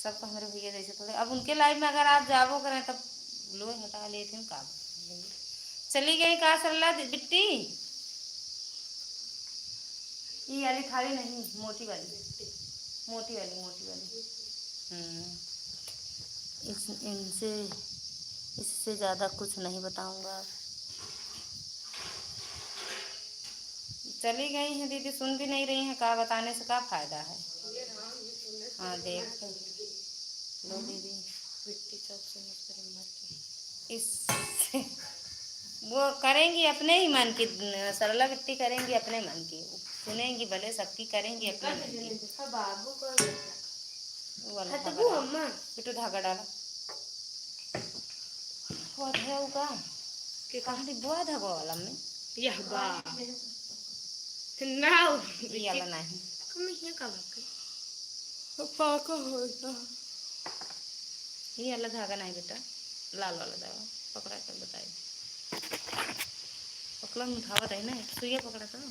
सबका हमरे भैया जैसे थोड़े। अब उनके लाइव में अगर आप जाबो करें तब लोग हटा लेते हैं का। चली गई का सरला दि-, बिट्टी? ई वाली थाली नहीं, मोटी वाली, मोटी वाली, मोटी वाली। हम्म। इस, इनसे, इससे ज़्यादा कुछ नहीं बताऊँगा। चली गई हैं दीदी, सुन भी नहीं रही हैं, का बताने से का फायदा है? हाँ, देख लो दीदी। इस वो करेंगी अपने ही मन की, सरला बिट्टी करेंगी अपने मन की, सुनेंगी भले सबकी, करेंगी अपने मन की। बाबू को वो वाला धागा डाला। बिट्टू धागा डाला। वो है वो का? के का? कहाँ डिब्बा धागा वाला में? यह बा। ना। ये वाला नहीं। कम ये का बात है? पाका होता। ये वाला धागा नहीं बेटा, लाल वाला धागा पकड़ा कर बताई। पकड़ा में उठावत है ना, सुइया पकड़ा था।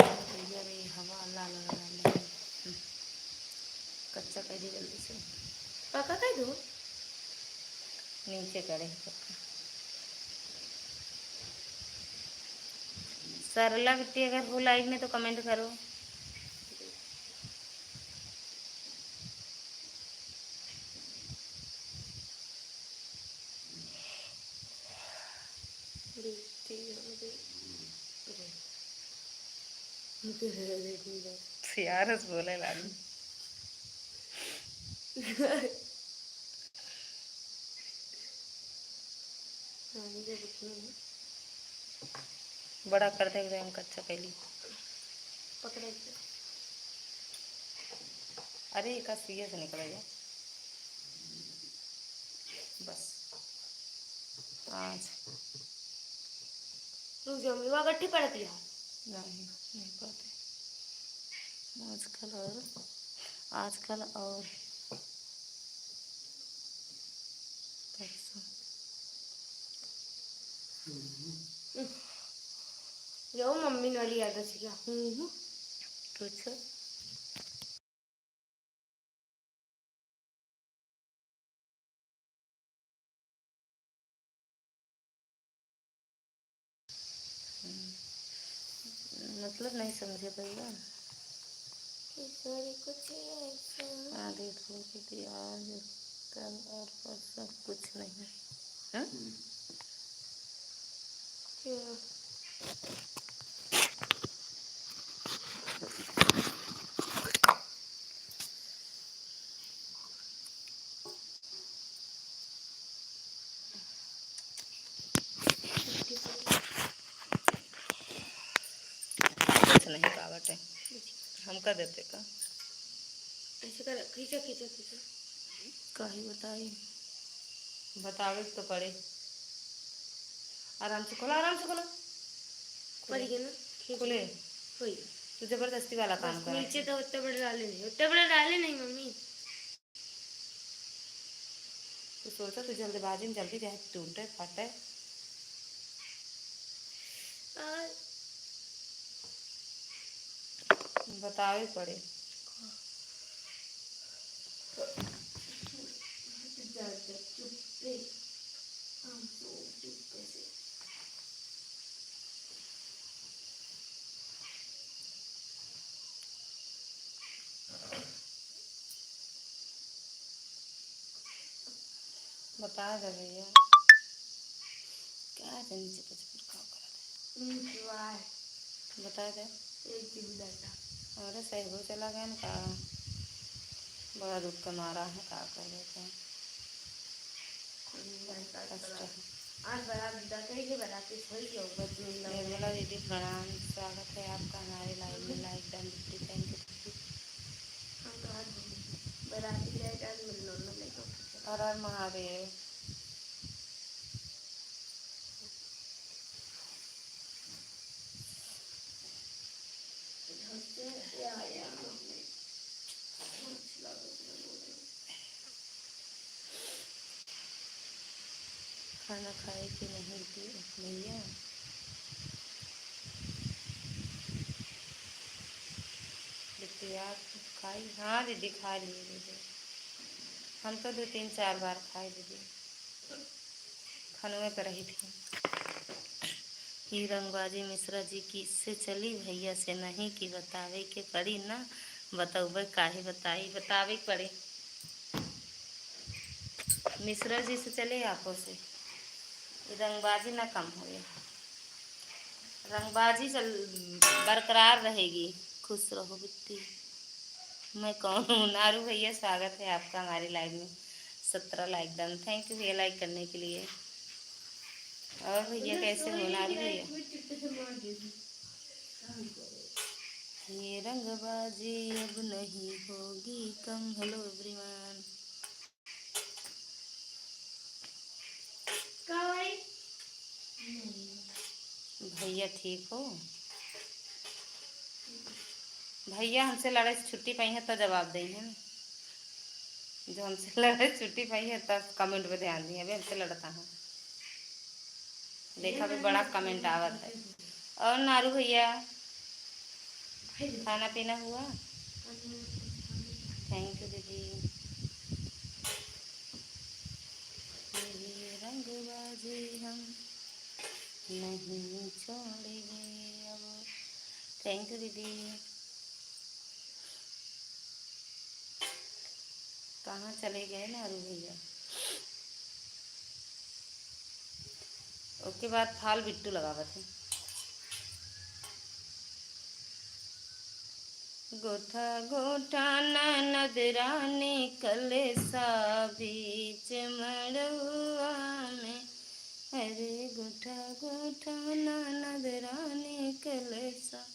सुइया रे हवा, लाल वाला, लाल वाला। हम्म। कच्चा कर दे जल्दी से। पका कर दो। नीचे करे। सरला बिट्टी अगर हो लाइव में तो कमेंट करो। यार, बोले लागी। बड़ा कर दे एकदम कच्चा कैली। पकड़े के। अरे, एका सीए से निकल गया। बस। आज। रुक जाओ, मेरी गट्ठी पड़ती है। नहीं, नहीं पड़ती। आजकल और, आजकल और परसों। यो मम्मी ने वाली याद रच गया। हम्म। पूछो। मतलब नहीं समझे भैया। ईश्वरी कुछ ऐसा। आधी धूप, प्याज, कल और परसों कुछ नहीं। हाँ? क्या? कुछ नहीं पावत है। हमका देते का? ऐसे कर, खींचो, खींचो, खींचो। काहे बताई? बतावे के तो पड़े। आराम से खोला, आराम से खोला। पड़ गया ना? खींच खुले। लो। खुल गया। तू जबरदस्ती वाला काम बस कर। नीचे तो उतने बड़े डाले नहीं, उतने बड़े डाले नहीं, मम्मी। तू सोचा, तू जल्दबाजी में जल्दी जाए, टूटे, फटे। और बतावे पड़े। जा, जा, चुप्पे। हम तो चुप्पे से। बता दे भैया। का जानी चुप चुप का करत है। हम्म, वाह। बता दे। एक जीबी डाटा। अरे, सहबो चला गया ना का? बड़ा दुख के मारा है, का कर देते हैं। हम्म, भाई, का कष्ट करा? है। आज बरात, दसवीं के बराती सोई के ऊपर जो लग निर्मला दीदी प्रणाम, स्वागत है आपका हमारे लाइव में। हम्म। लाइक डन दीदी, thank you दीदी। हम तो आज बराती जाए के आज मिल लो ना, नहीं तो हर हर महादेव। खाना खाए कि नहीं दीदी भैया? बिटिया खाई? हाँ दीदी, खा लिए दीदी। हम तो दो तीन चार बार खाए दीदी, खनवे पे रही थी। ई रंगबाजी मिश्रा जी की से चली, भैया से नहीं कि बतावे के पड़ी ना, बतौबे काहे बताई, बतावे के पड़ी। मिश्रा जी से चले, आपो से। ई रंगबाजी ना कम होए, रंगबाजी चल, बरकरार रहेगी। खुश रहो बिट्टी। मैं कौन हूँ? नारू भैया, स्वागत है आपका हमारी लाइव में। सत्रह लाइक डन, thank you भैया लाइक करने के लिए। और भैया कैसे हो नारू भैया? ये रंगबाजी अब नहीं होगी कम। Hello everyone। का भाई? भैया ठीक हो? भैया हमसे लड़े से छुट्टी पाई है तो जवाब दे हैं। जो हमसे लड़े से छुट्टी पाई है तब comment पे ध्यान दिए, अभी हमसे लड़ता है। देखा भी बड़ा comment आवत है। और नारू भैया, खाना पीना हुआ? Thank you दीदी। ये रंगबाजी हम नहीं छोड़ेंगे अब। Thank you दीदी। कहाँ चले गए नारू भैया? ओके बाद फाल बिट्टू लगावत है। गोठा गोठा ननद रानी कलेसा बीच मड़ुआ में। अरे गोठा गोठा ननद रानी कलेसा।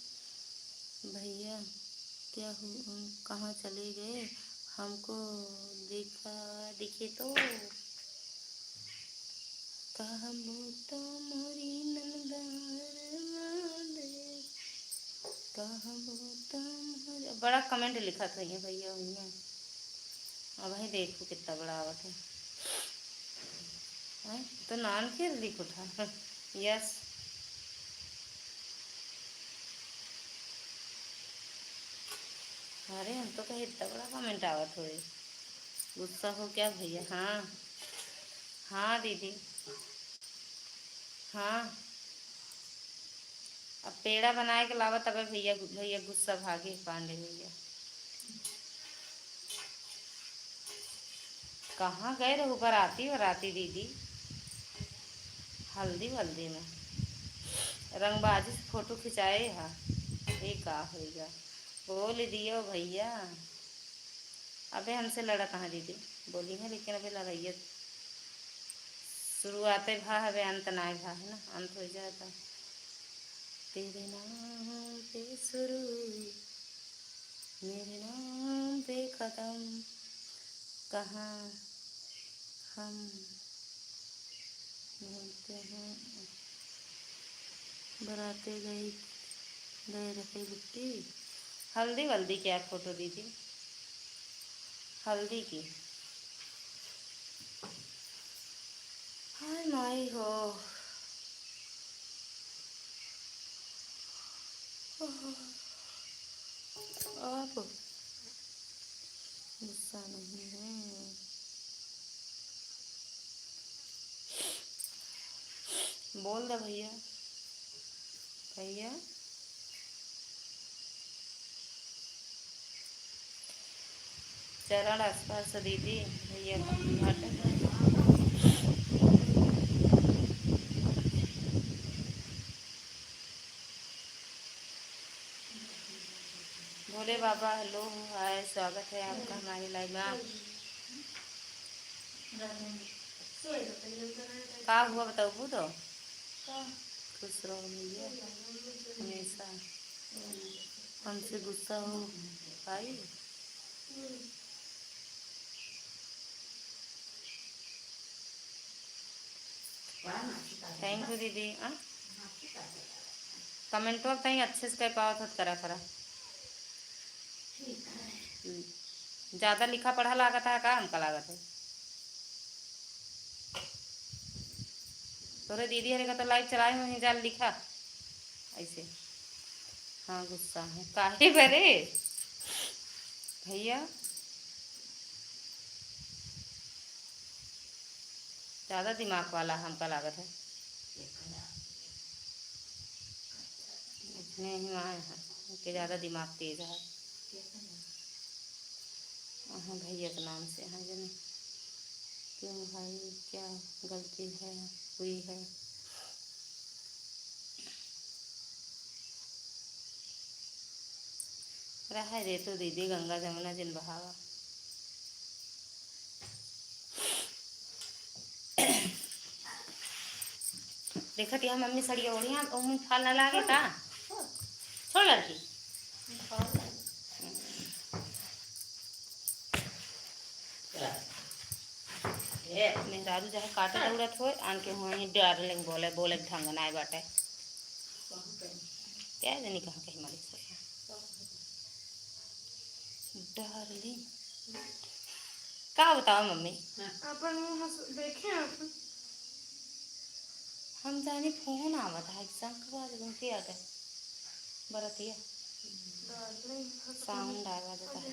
भैया क्या हु-, कहाँ चले गए? हमको दिखा, दिखे तो। कहबो तो मोरी ननद रे, कहबो तो मोरी, बड़ा comment लिखत है भैया, भैया। अब भाई देखो कितना बड़ा आवत है। हैं? तो नान फिर लिखो था। Yes। अरे हम तो कहे इतना बड़ा comment आवत होए। गुस्सा हो क्या भैया? हाँ, हाँ दीदी, हाँ। अब पेड़ा बनाए के लावा तबे भैया, भैया गुस्सा भागे पांडे भैया। कहाँ गए रहू बराती, बराती दीदी? हल्दी वल्दी में रंगबाजी से फोटो खिंचाए हा, ये का होइगा? बोल दियो भैया, अबे हमसे लड़ा कहाँ दीदी? बोली है, लेकिन अबे लड़ाइया शुरुआते भा हवे, अंत नाय भा है ना, अंत हो जाता। तेरे नाम पे शुरू, मेरे नाम पे खत्म, कहाँ हम बोलते हैं, बराते गई, गए रहे बुट्टी। हल्दी वल्दी क्या फोटो दीदी? हल्दी की। हाय माई हो। ओह। आप गुस्सा नहीं है। बोल दे भैया, भैया। चरण स्पर्श दीदी, भैया का घाट। भोले बाबा, हेलो, हाय, स्वागत है आपका हमारे लाइव में। का हुआ बताओ, पूछो। खुश रहो भैया, हमेशा हमसे गुस्सा हो भाई। Thank you दीदी। आ? कमेंटवा तई अच्छे से कर पावत हो त करा करा। ज्यादा लिखा पढ़ा लागत है का हमका लागत है? तोरे दीदी हरे का तो लाइव चलाए हुए हैं, जा लिखा ऐसे। हाँ, गुस्सा है। काहे बरे भैया? ज्यादा दिमाग वाला हमका लागत है। इतने ही आए हैं कि ज्यादा दिमाग तेज है। हाँ, भैया के नाम से हैं जने। क्यों भाई, क्या गलती है, हुई है? रहे दे तू दीदी, गंगा जमुना जिन बहावा। देखत यहाँ मम्मी सड़िया ओढ़िया, ओमे फाल ना लागे का? छोड़ लड़की। मेहरारू चाहे काटे दौड़त होए, आन के हुआ ही डार्लिंग बोले, बोले के ढंग नाय बाटे। क्या जानी कहाँ कहीं मालिक से। डार्लिंग। का बताओ मम्मी? अपन मुंह से देखे आप। हम जानी फोन आवत है, शंख बाज के आटे। बरतिया। डार्लिंग, साउंड आवा देता है।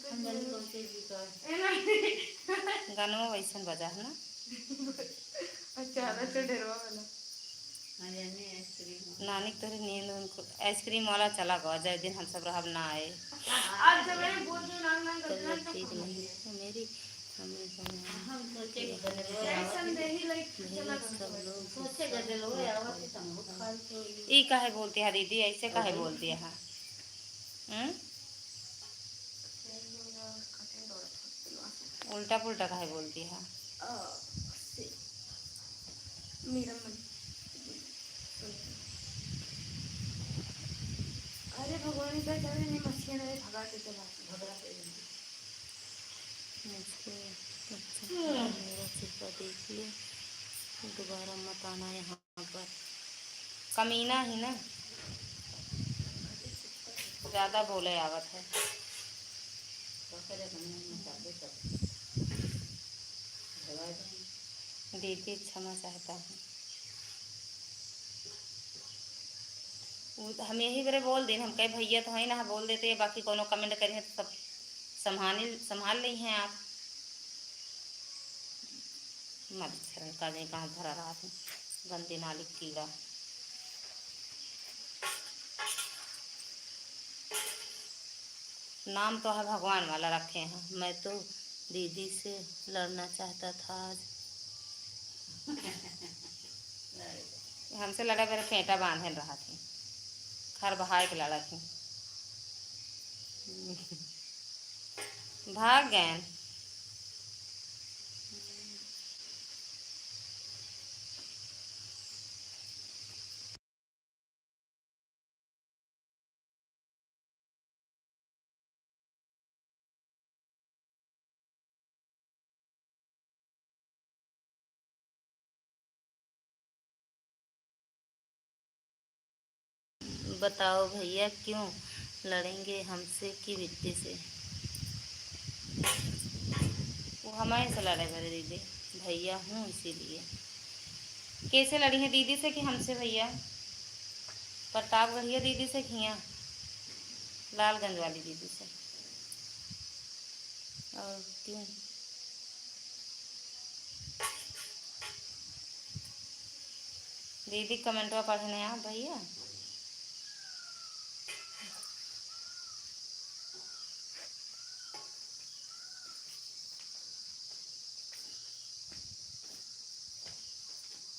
हम जानी कौन से गीत है। ए, नहीं। गानवा वैसन बजा है ना? अच्छा, अच्छा, डेरवा वाला। हाँ, जाने आइसक्रीम। नानी के तोरे नींद उनको आइसक्रीम वाला चला गवा, जय दिन हम सब रहब ना आए। आज जब मैंने बोल दिया, नाम, नाम, चलो, नाम, ठीक नहीं है मेरी, हमें तो नहीं। हम सोचे कि गजल हो, भैया, सब लोग सोचे गजल हो, आवा के तुम खा लो। ई काहे बोलती है दीदी, ऐसे काहे बोलती है? हम्म? उल्टा पुल्टा काहे बोलती है? अ, से, मेरा मन, अरे भगवान, इधर चले नहीं, मछलियाँ नहीं भगा के चला, भगा के। मुझको अच्छा लगा मेरा चिपका देखिए, दोबारा मत आना यहाँ पर। कमीना ही ना, ज्यादा बोले आवत है। दीदी क्षमा चाहता हूँ। उ, हम यही बरे बोल देन, हम कहे भैया तो है ना, बोल देते, बाकी कोनो कमेंट करिए तो सब संभाल, संभाल ली हैं आप। मच्छरन का नहीं कहाँ भरा रहा था, गंदे नाली कीड़ा। नाम तो है भगवान वाला रखे हैं। मैं तो दीदी से लड़ना चाहता था आज। हमसे लड़े मेरे फेंटा बांधे रहा थे, खर बहाए के लड़ा थे। भाग गए। बताओ भैया, क्यों लड़ेंगे हमसे कि बिट्टी से? वो हमारे से लड़े बड़े दीदी, भैया हूँ इसीलिए। कैसे लड़ी है दीदी से कि हमसे भैया? प्रतापगढ़िया दीदी से कि हियाँ लालगंज वाली दीदी से? और क्यों? दीदी कमेंटवा पढ़ने आप भैया।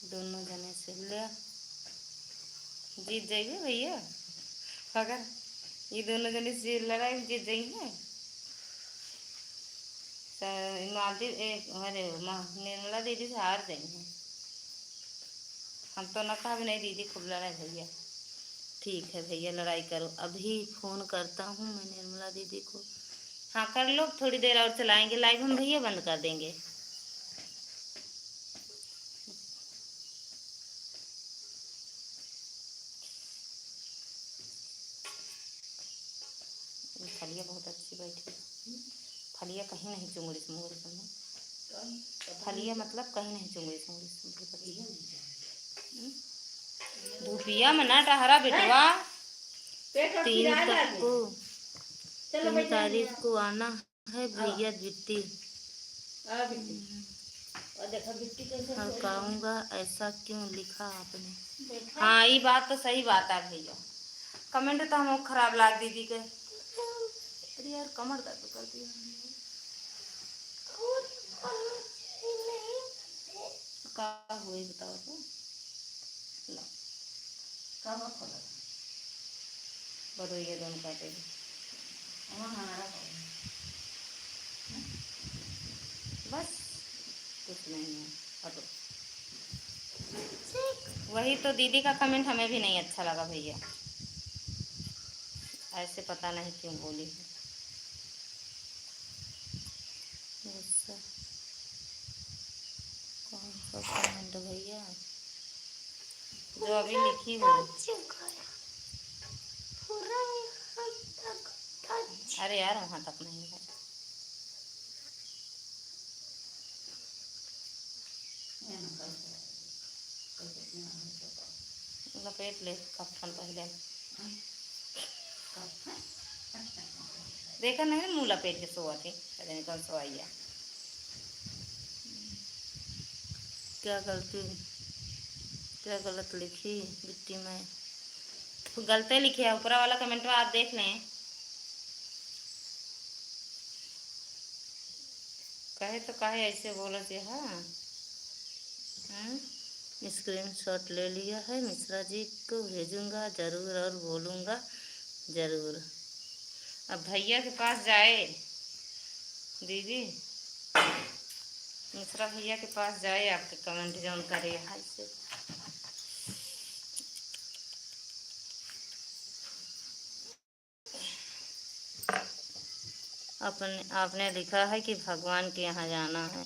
दोनों जने से ले जीत जाइए भैया। अगर ये दोनों जने से लड़ाई जीत जाइए, तो मालती, ए, अरे माँ, निर्मला दीदी से हार जाइए। हम तो ना कहा भी नहीं दीदी, खूब लड़ाई भैया। ठीक है भैया, लड़ाई करो, अभी फोन करता हूँ मैं निर्मला दीदी को। हाँ, कर लो, थोड़ी देर और चलाएंगे लाइव हम भैया, बंद कर देंगे। फलिया बहुत अच्छी बैठी। फलिया कहीं नहीं चुंगड़ी सुंगड़ी सुंगड़ी। फलिया मतलब कहीं नहीं चुंगड़ी सुंगड़ी सुंगड़ी बैठी। हम्म? धुपिया में ना टहरा बेटवा। तीन तारीख को, तीन तारीख को आना है भैया बिट्टी। हड़काऊंगा, ऐसा क्यों लिखा आपने? हाँ, ये बात तो सही बात है भैया। कमेंट तो हमको खराब लाग दीदी के। अरे यार, कमर दर्द कर दिया हमने। का हुए बताओ तो। ला। का हुआ खोला? बदोइया दोनों काटे। वहाँ हमारा हो। बस, कुछ नहीं है, हटो। वही तो दीदी का कमेंट हमें भी नहीं अच्छा लगा भैया, ऐसे पता नहीं क्यों बोली है। गुस्सा। कौन सा कमेंट भैया? जो अभी लिखी हो। अरे यार, वहाँ तक नहीं है। लपेट ले कफन पहले। देखा नहीं, मुँह लपेट के सोवत है, पता नहीं कौन सोवइया। क्या गलती, क्या गलत लिखी बिट्टी में? गलते लिखे है, ऊपरा वाला कमेंटवा आप देख लें। कहे तो काहे ऐसे बोलत है, हाँ? हम्म? स्क्रीनशॉट ले लिया है, मिश्रा जी को भेजूंगा जरूर और बोलूंगा जरूर। अब भैया के पास जाए दीदी, मिश्रा भैया के पास जाए, आपके कमेंट जौन करे है से। अपने, आपने लिखा है कि भगवान के यहाँ जाना है।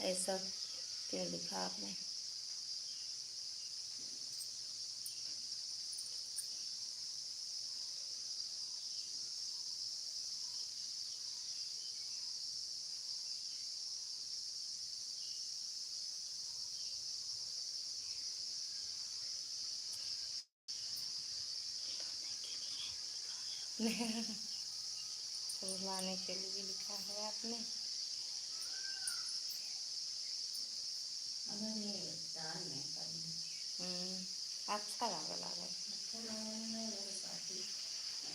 ऐसा क्यों लिखा आपने? रुलाने के लिए लिखा है आपने। हम्म, अच्छा लागे, लागे। अच्छा लागे ना, वो काफी, अ,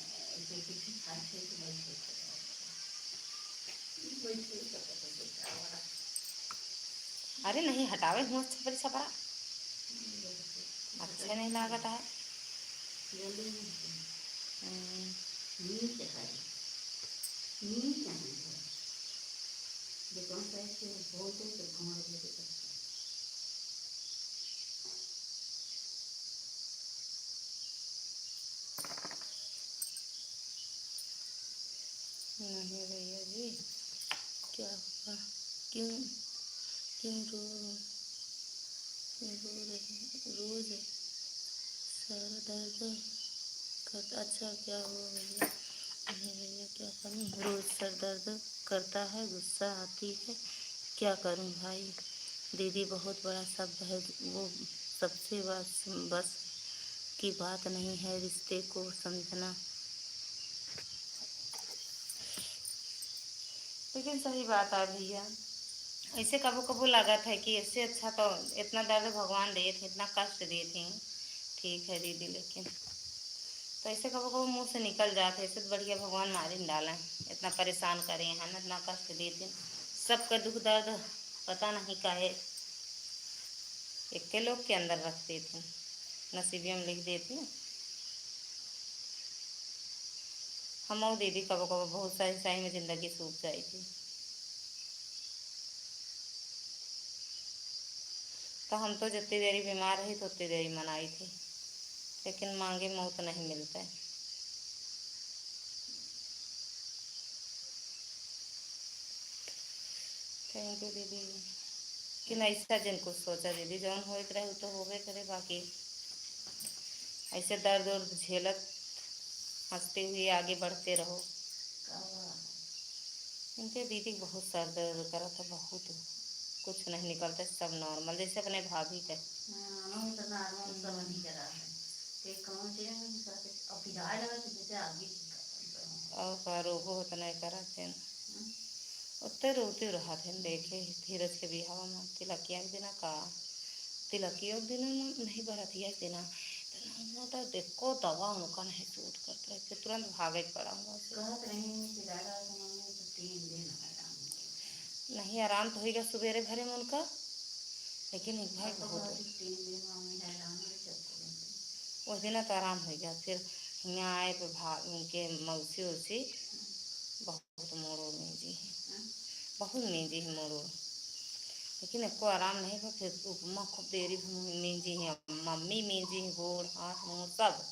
जो कुछ खाए थे तो बैठे थे। बैठे ही तो पता चलता है। अरे नहीं, हटावे हुआ छपरी छपरा। हम्म, अच्छा नहीं लागत है। बोले नहीं। हम्म। नीक है। नीक है। दुकान साइड से बोलते तो घुमा देते। नहीं भैया जी, क्या हुआ? क्यों, क्यों रो, क्यों रो रहे? रोज सर दर्द करता, अच्छा क्या हुआ भैया? नहीं भैया, क्या करूँ, रोज सर दर्द करता है, गुस्सा आती है, क्या करूँ भाई? दीदी बहुत बड़ा शब्द है, वो सबसे बस, बस की बात नहीं है, रिश्ते को समझना। लेकिन सही बात है भैया, ऐसे कबो कबो लागत है कि इससे अच्छा तो इतना दर्द भगवान देत हैं, इतना कष्ट देत हैं, ठीक है दीदी, लेकिन तो ऐसे कबो कबो मुँह से निकल जात है, इससे तो बढ़िया भगवान मारी न डालें, इतना परेशान करे हैं, इतना कष्ट देत हैं, सबका दुख दर्द पता नहीं काहे एक्के लोग के अंदर रख देत हैं, नसीबिया में लिख देत हैं। हमहू दीदी कबो कबो बहुत सारी सही में जिंदगी सूख जाई थी। तो हम तो जितनी देरी बीमार रही तो उतनी देरी मनाई थी, लेकिन मांगे मौत नहीं मिलता है। Thank you दीदी। कि नहीं ऐसा जिन कुछ सोचा दीदी, जौन होइत रहे उ तो होबे करे, बाकी ऐसे दर्द उर्द झेलत हंसते हुए आगे बढ़ते रहो। इनके दीदी बहुत सर दर्द करत है, बहुत कुछ नहीं निकलता, सब normal, जैसे अपने भाभी का। हाँ, हम तो normal सब नहीं करा है। ते कहूँ जे नहीं करते, अब पिराए लगा तो जैसे आगे की करते हैं। और का रोगो होत नहीं करत है। हम्म। उत्ते रोती रहत है, देखे धीरज के बिहाव में तिलकिया के दिना का, तिलकियो के दिना में नहीं, बरतिया के दिना, तो ना हुआ तो देखो दवा उनका नहीं सूट करत रहे, फिर तुरंत भागे के पड़ा हुआ से। कहत रही कि दादा के मम्मी तो तीन दिन आराम नहीं, आराम तो होइगा सुबेरे भरे में उनका, लेकिन एक भाई अब तो बहुत कहत है। तीन दिन मम्मी हैरान हो चलते हैं। उस दिन तो आराम होइगा, फिर यहाँ आए पे भा-, उनके मौसी उसी बहुत मोड़ो मींजी है, हाँ। बहुत मींजी है मोड़ो, लेकिन एको आराम नहीं बा। फिर उपमा खूब देरी भी मींजी है, मम्मी मींजी है, गोड़ हाथ मुँह सब।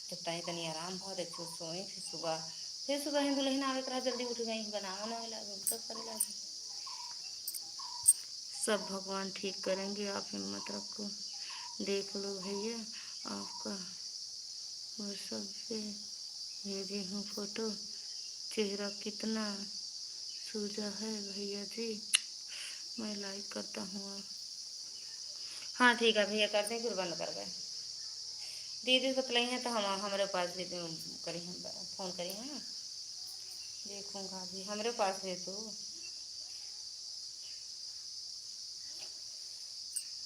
जब तनी तनी आराम भा, देखो सोई, फिर सुबह, फिर सुबह ही दुल्हन आवे के रहा, जल्दी उठ गई, बनावे ना वाला, सब करे लागी। सब भगवान ठीक करेंगे, आप हिम्मत रखो। देख लो भैया, आपका WhatsApp पे भेजी हूँ फोटो, चेहरा कितना सूजा है भैया जी, मैं like करता हूँ आप। हाँ ठीक है भैया, करते हैं, फिर बंद कर गए। दीदी बतलाई हैं तो हम, हमरे पास भी करी, हम फोन करी हैं ना, देखूँगा अभी हमरे पास है तो।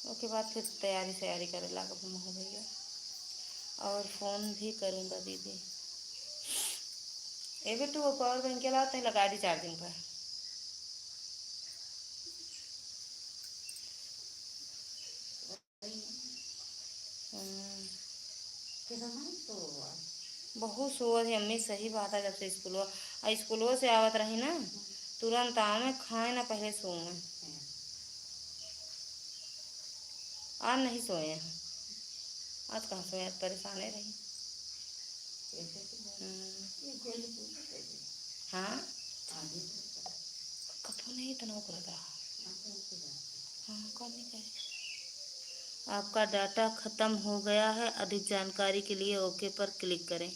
ओके बाद फिर तैयारी सैयारी करे लागब हम हो भैया, और फोन भी करूँगा दीदी। ए बेटू, वो power bank के लाते हैं, लगा दी charging पर। हम्म। बहुत सोवत है अम्मी, सही बात है। जब से स्कूलवा, आ, स्कूलवा से आवत रही ना, तुरंत आवे, खाए ना, पहले सोए। आज नहीं सोए हैं, आज कहाँ सोए, आज परेशान ही रही। हम्म। हाँ, कपो नहीं इतना ओकरा रहा। हाँ, कौन नहीं कहे? आपका data खत्म हो गया है, अधिक जानकारी के लिए OK पर click करें।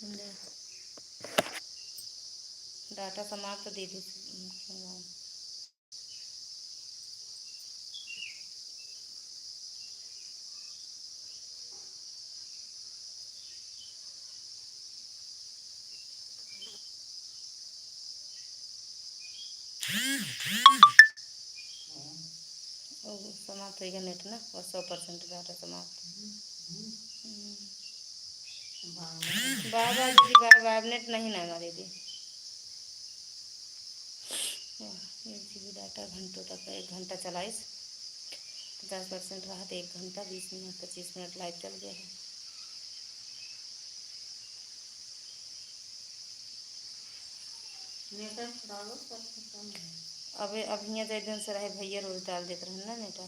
ले। Data समाप्त दीदी। ओ, समाप्त। तो ये नेट ना, बस सौ परसेंट डाटा समाप्त। हम्म। बाय बाय दीदी, बाय बाय। अब नेट नहीं ना हमारे दी। वाह, एक जीबी डाटा घंटों तक, एक घंटा चलाइस, पचास परसेंट रहा तो एक घंटा, बीस मिनट, पच्चीस मिनट लाइव चल गया है। नेटवर्क थोड़ा बहुत सब खत्म है। अबे, अब हियाँ जाए दिन से रहे, भैया रोज डाल देत रहन ना नेटा,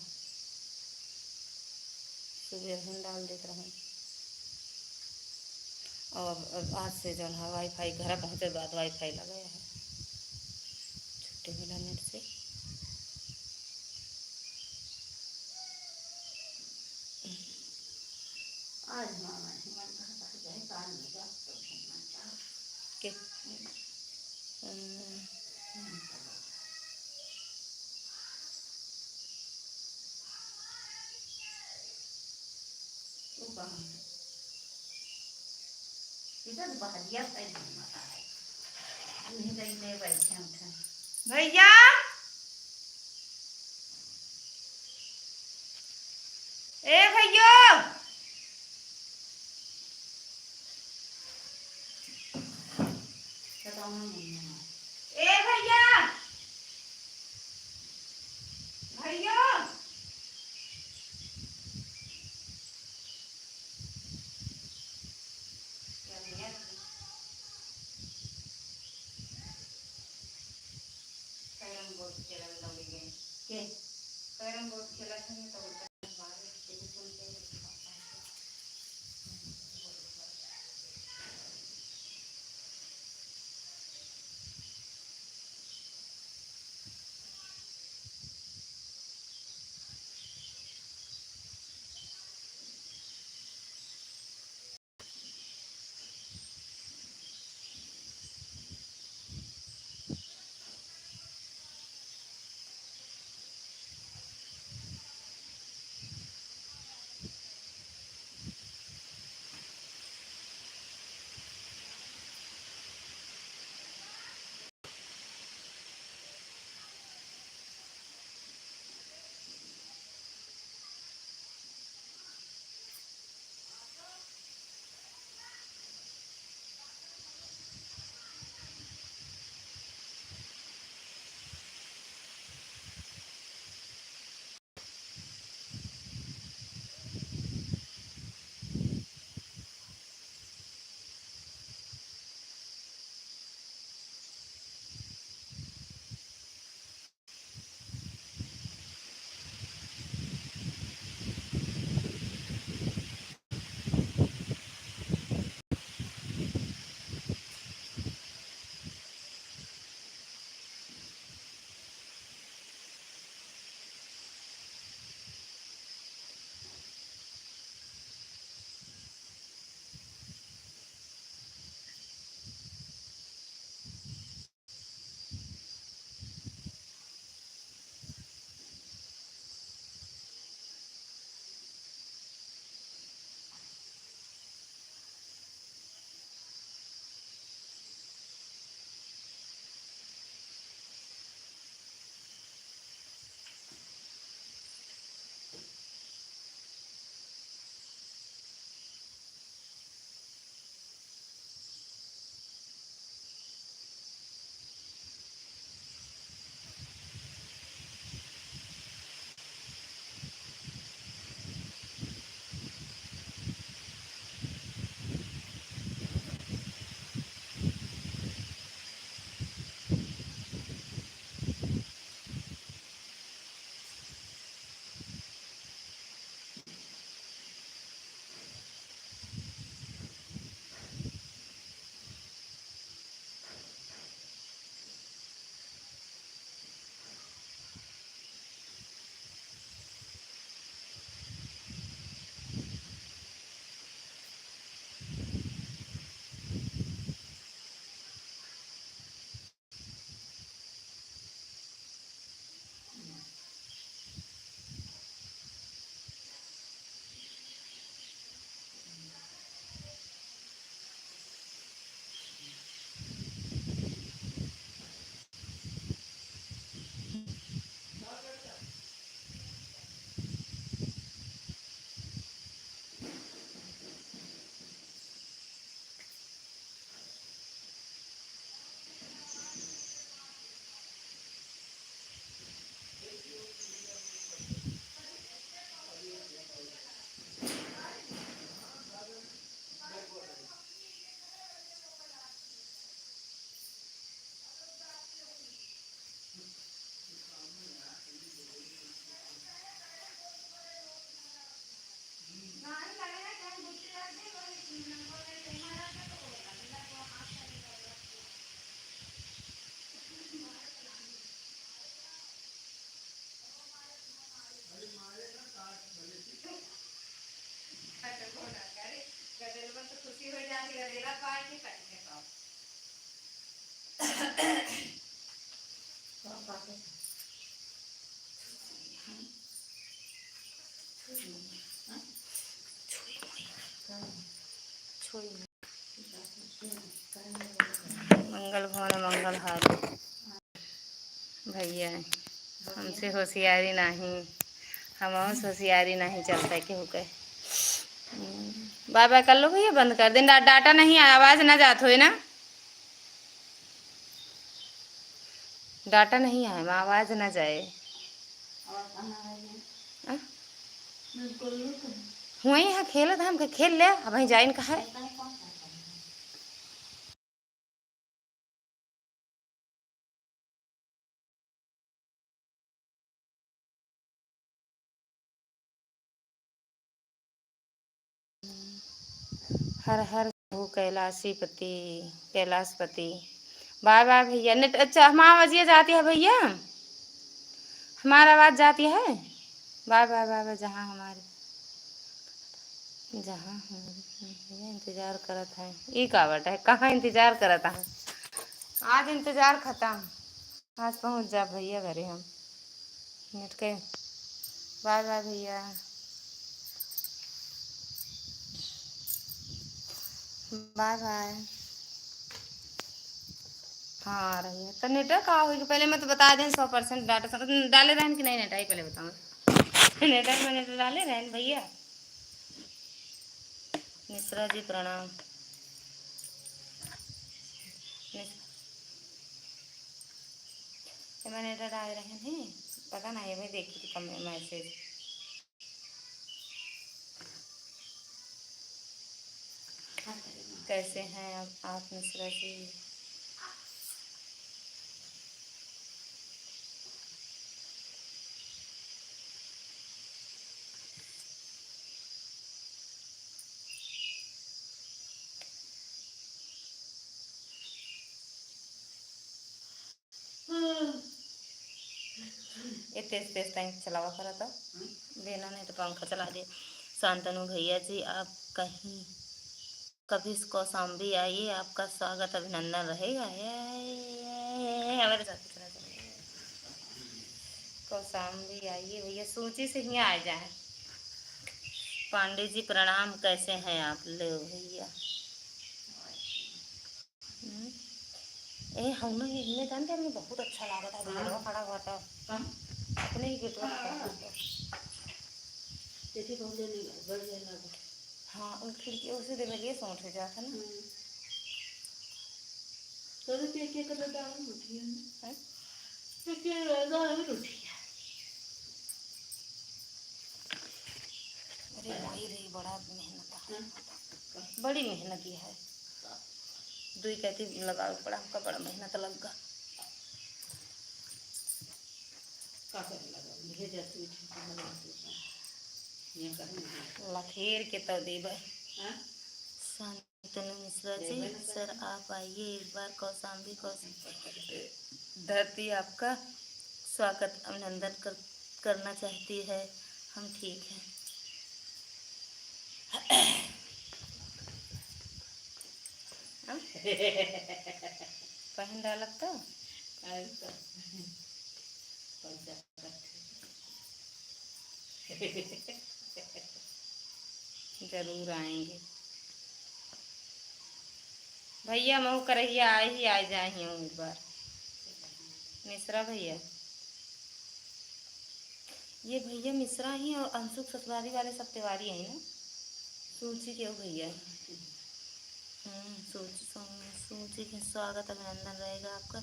सुबह रहन डाल देत रहन। और अब, अब आज से जौन है, वाईफाई घर पहुँचे बाद वाईफाई लगाया है, छुट्टी मिला नेट से। आज मामा जी मन कहता है, जाए काल में जा, तो घूमना चाहो। के? हम्म। हम्म। तू कहाँ है? इधर बहरिया साइड में मत आए। नहीं, नहीं, नहीं, बैठे उठे। भैया, ए भैया, ए भैया, भैया। कैरम बोर्ड खेलल लगे गए। के? कैरम बोर्ड खेलत हन तो उनका बाहर टेलीफोन पे खुशी हो जाती है, रेला पाए के कट के पाओ। मंगल भवन मंगल हारी। भैया, हमसे होशियारी नहीं, हमसे होशियारी नहीं चलता केहू के। बाय बाय कर लो भैया, बंद कर दें। डा-, डाटा नहीं आया, आवाज ना जात होए ना। डाटा नहीं आया, आवाज ना जाए। आ? हुआई है, खेलत है, हमके खेल ले, अब वहीं जाइन कहा है। हर हर हो कैलाशीपति, कैलाशपति। बाय बाय भैया। नेट, अच्छा, हमार आवाजिया जाती है भैया, हमार आवाज जाती है। Bye bye bye bye. जहाँ हमारे, जहाँ हमारे भैया इंतजार करत है, ई का बात है, कहाँ इंतजार करत है? आज इंतजार खत्म। आज पहुँच जा भैया घरे हम। नेट के बाय बाय भैया, बाय बाय। हाँ, आ रही है। तो नेट का होई कि पहले मैं तो बता दें, सौ परसेंट डाटा सब डाले रहन कि नहीं, नेट आई पहले बताओ। नेट आई मैंने तो डाले रहन भैया। मिश्रा जी प्रणाम। मिस-, ये मैंने तो डाले रहन ही, पता नहीं, अभी देखी थी कम मैसेज। कैसे हैं आप, आप मिश्रा जी? ये तेज तेज टाइम चलावा करा तो। हम्म। देना नहीं तो पंखा चला दे। शांतनु भैया जी, आप कहीं कभी कौशाम्बी आइए, आपका स्वागत अभिनंदन रहेगा। ये, ये, ये, ये, हमारे साथ इतना चला। कौशाम्बी आइए भैया, सूची से ही आ जाए। पांडे जी प्रणाम, कैसे हैं आप? लो भैया। हम्म। ए, हम लोग इनमें जानते हैं, हमें बहुत अच्छा लागत है, हाँ। गेटवा खड़ा हुआ था। हाँ। अपने ही गेटवा हाँ, खड़ा हाँ। हुआ था। देखिए, बहुत जल्दी बढ़िया लगा। हाँ, उन खिड़की उसे देवलिए से उठ जाता ना। हम्म। तो के, के कलर डाल उठी है ना? हैं? के, के डाल उठी है। अरे माई रे, बड़ा मेहनत है। हाँ। बड़ी मेहनत ये है। दुई कैंची लगावे के पड़ा हमका, बड़ा मेहनत लग गा। का करे लगा? ये जैसे भी ठीक लगा तो ये करेंगे। लथेर के तो देबे। हाँ? शांतनु मिश्रा जी, देबे ना सर, करेंगे। आप आइए एक बार कौशाम्बी, कौशाम्बी धरती आपका स्वागत, अभिनंदन कर, करना चाहती है। हम ठीक हैं। हाँ? पहन डालत तो? आई तो। जरूर आएंगे। भैया, महू करहिया आए ही, आए जाए ही एक बार। मिश्रा भैया, ये भैया मिश्रा ही और अंशु के ससुरारी वाले सब तिवारी हैं ना? सूची के वो भैया। हम्म, सूची, सू-, सूची के स्वागत, अभिनंदन रहेगा आपका।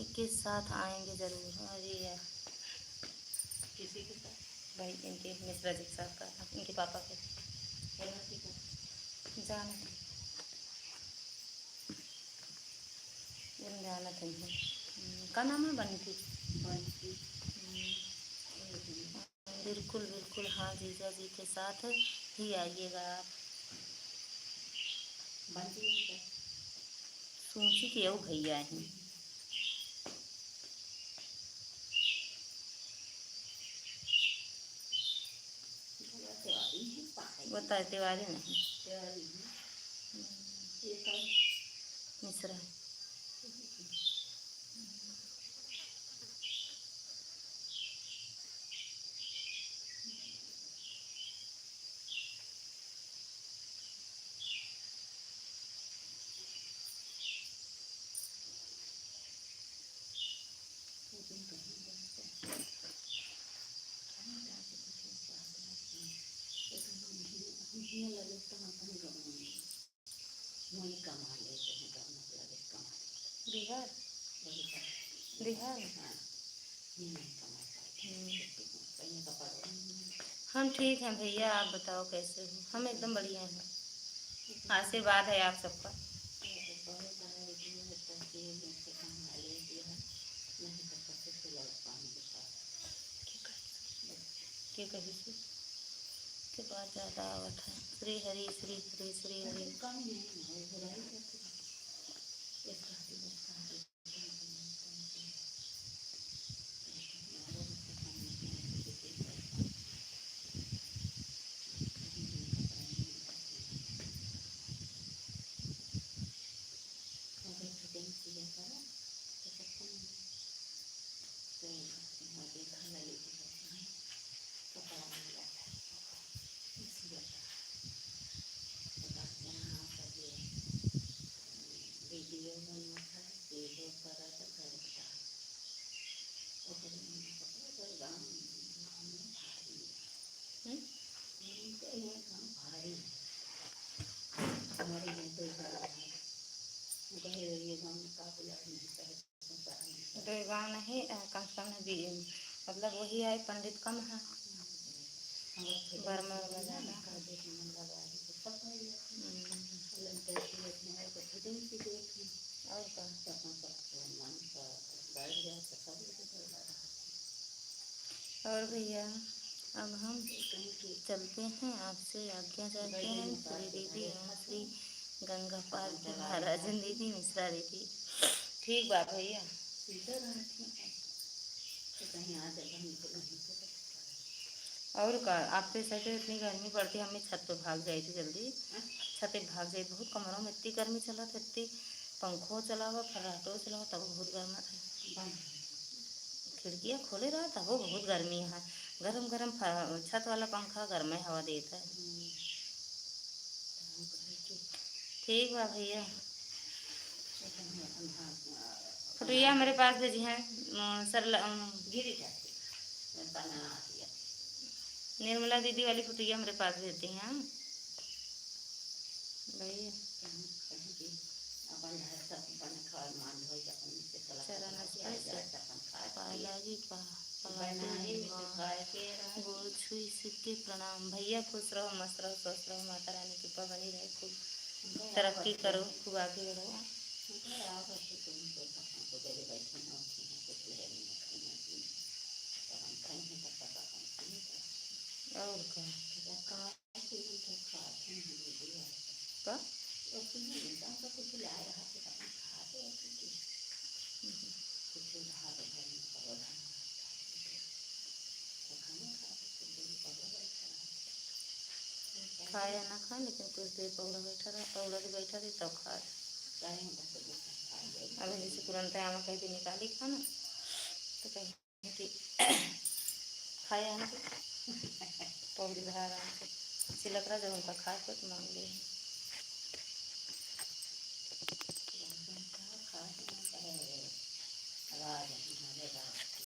इनके साथ आएंगे जरूर। अरे यार। किसी के साथ? भाई, इनके मिश्रा जी के साथ का, इनके पापा के। जाना है। जानत हई हम। हम्म, का नाम है? बंटी। बंटी। हम्म। बिल्कुल, बिल्कुल, हाँ, जीजा जी के साथ ही आइएगा आप। बंटी है क्या? सूची के वो भैया हैं। वो तो तिवारी है, पाए। वो तो तिवारी नहीं। तिवारी है। ये कौन? मिश्रा। वही कमा लेते हैं, गाँव में लगे कमा लेते हैं। बिहार? वही कमा लेते हैं। बिहार? हाँ, ये नहीं कमा पाते। हम्म। हम ठीक हैं भैया, आप बताओ कैसे हो? हम एकदम बढ़िया हैं, आशीर्वाद है आप सबका। बहुत सारा वीडियो होता है कि ये मुझसे कमा लेती है, नहीं तो कैसे सिलाई पानी के साथ। के कही से? के बात ज्यादा आवत है। श्री हरि, श्री हरि, श्री हरि। वीडियो बनत है, वीडियो करत है, करत है। ओकरे में ओकर गाँव, गाँव में भारी है। हम्म? उनके ये गाँव भारी है। हमारे यहाँ तो गाँव है। उनका ये, ये गाँव में का बोला नहीं कहे, उनका नहीं कहे। दो गाँव नहीं, अ, कम से कम भी, मतलब वही आए, पंडित कम है। हम्म। हमारे खेत में बर्मा वाला ना, ज्यादा। का देख मन लगा है, तो सब भाई है। हम्म। और का? और भैया, अब हम चलते हैं, आपसे आज्ञा चाहते हैं, श्री दीदी एवं श्री गंगा पार्वती महाराजन दीदी, मिश्रा दीदी। ठीक बा भैया। और का, आपके साइड इतनी गर्मी पड़ती, हमें छत पे भाग जाई थी जल्दी। हाँ? छत पे भाग जाई, बहुत कमरों में इतनी गर्मी चलत है, इतनी पंखो चलावा, फर्राटो चलावा, तब बहुत गर्मा था। बंद। खिड़कियाँ खोले रहा, तबो बहुत गर्मी है। गरम गरम फ-, छत वाला पंखा गरमे हवा देता है। हम्म। ठीक बा भैया। फोटोया हमरे पास भेजी हैं, अम, सरला, अम, निर्मला दीदी वाली फोटोया हमरे पास भेजती हैं। भैया। चरण स्पर्श पाए लागी पा-, पलागी पा। गोड़ छुई सिर के प्रणाम। भैया खुश रहो, मस्त रहो, स्वस्थ रहो, माता रानी की कृपा बनी रहे, खूब तरक्की करो, खूब आगे बढ़ो। और का? का? खाया ना खाए, लेकिन कुछ देर पौड़ा बैठा रहा, पौड़ा के बैठा रही, तब खाए। अब जैसे तुरंत आमा कह के निकाली खाना, तो कहीं कि खाए हमके पौड़ी भरा आराम से। सिलकरा जब हमका खाए को तो मांग ले।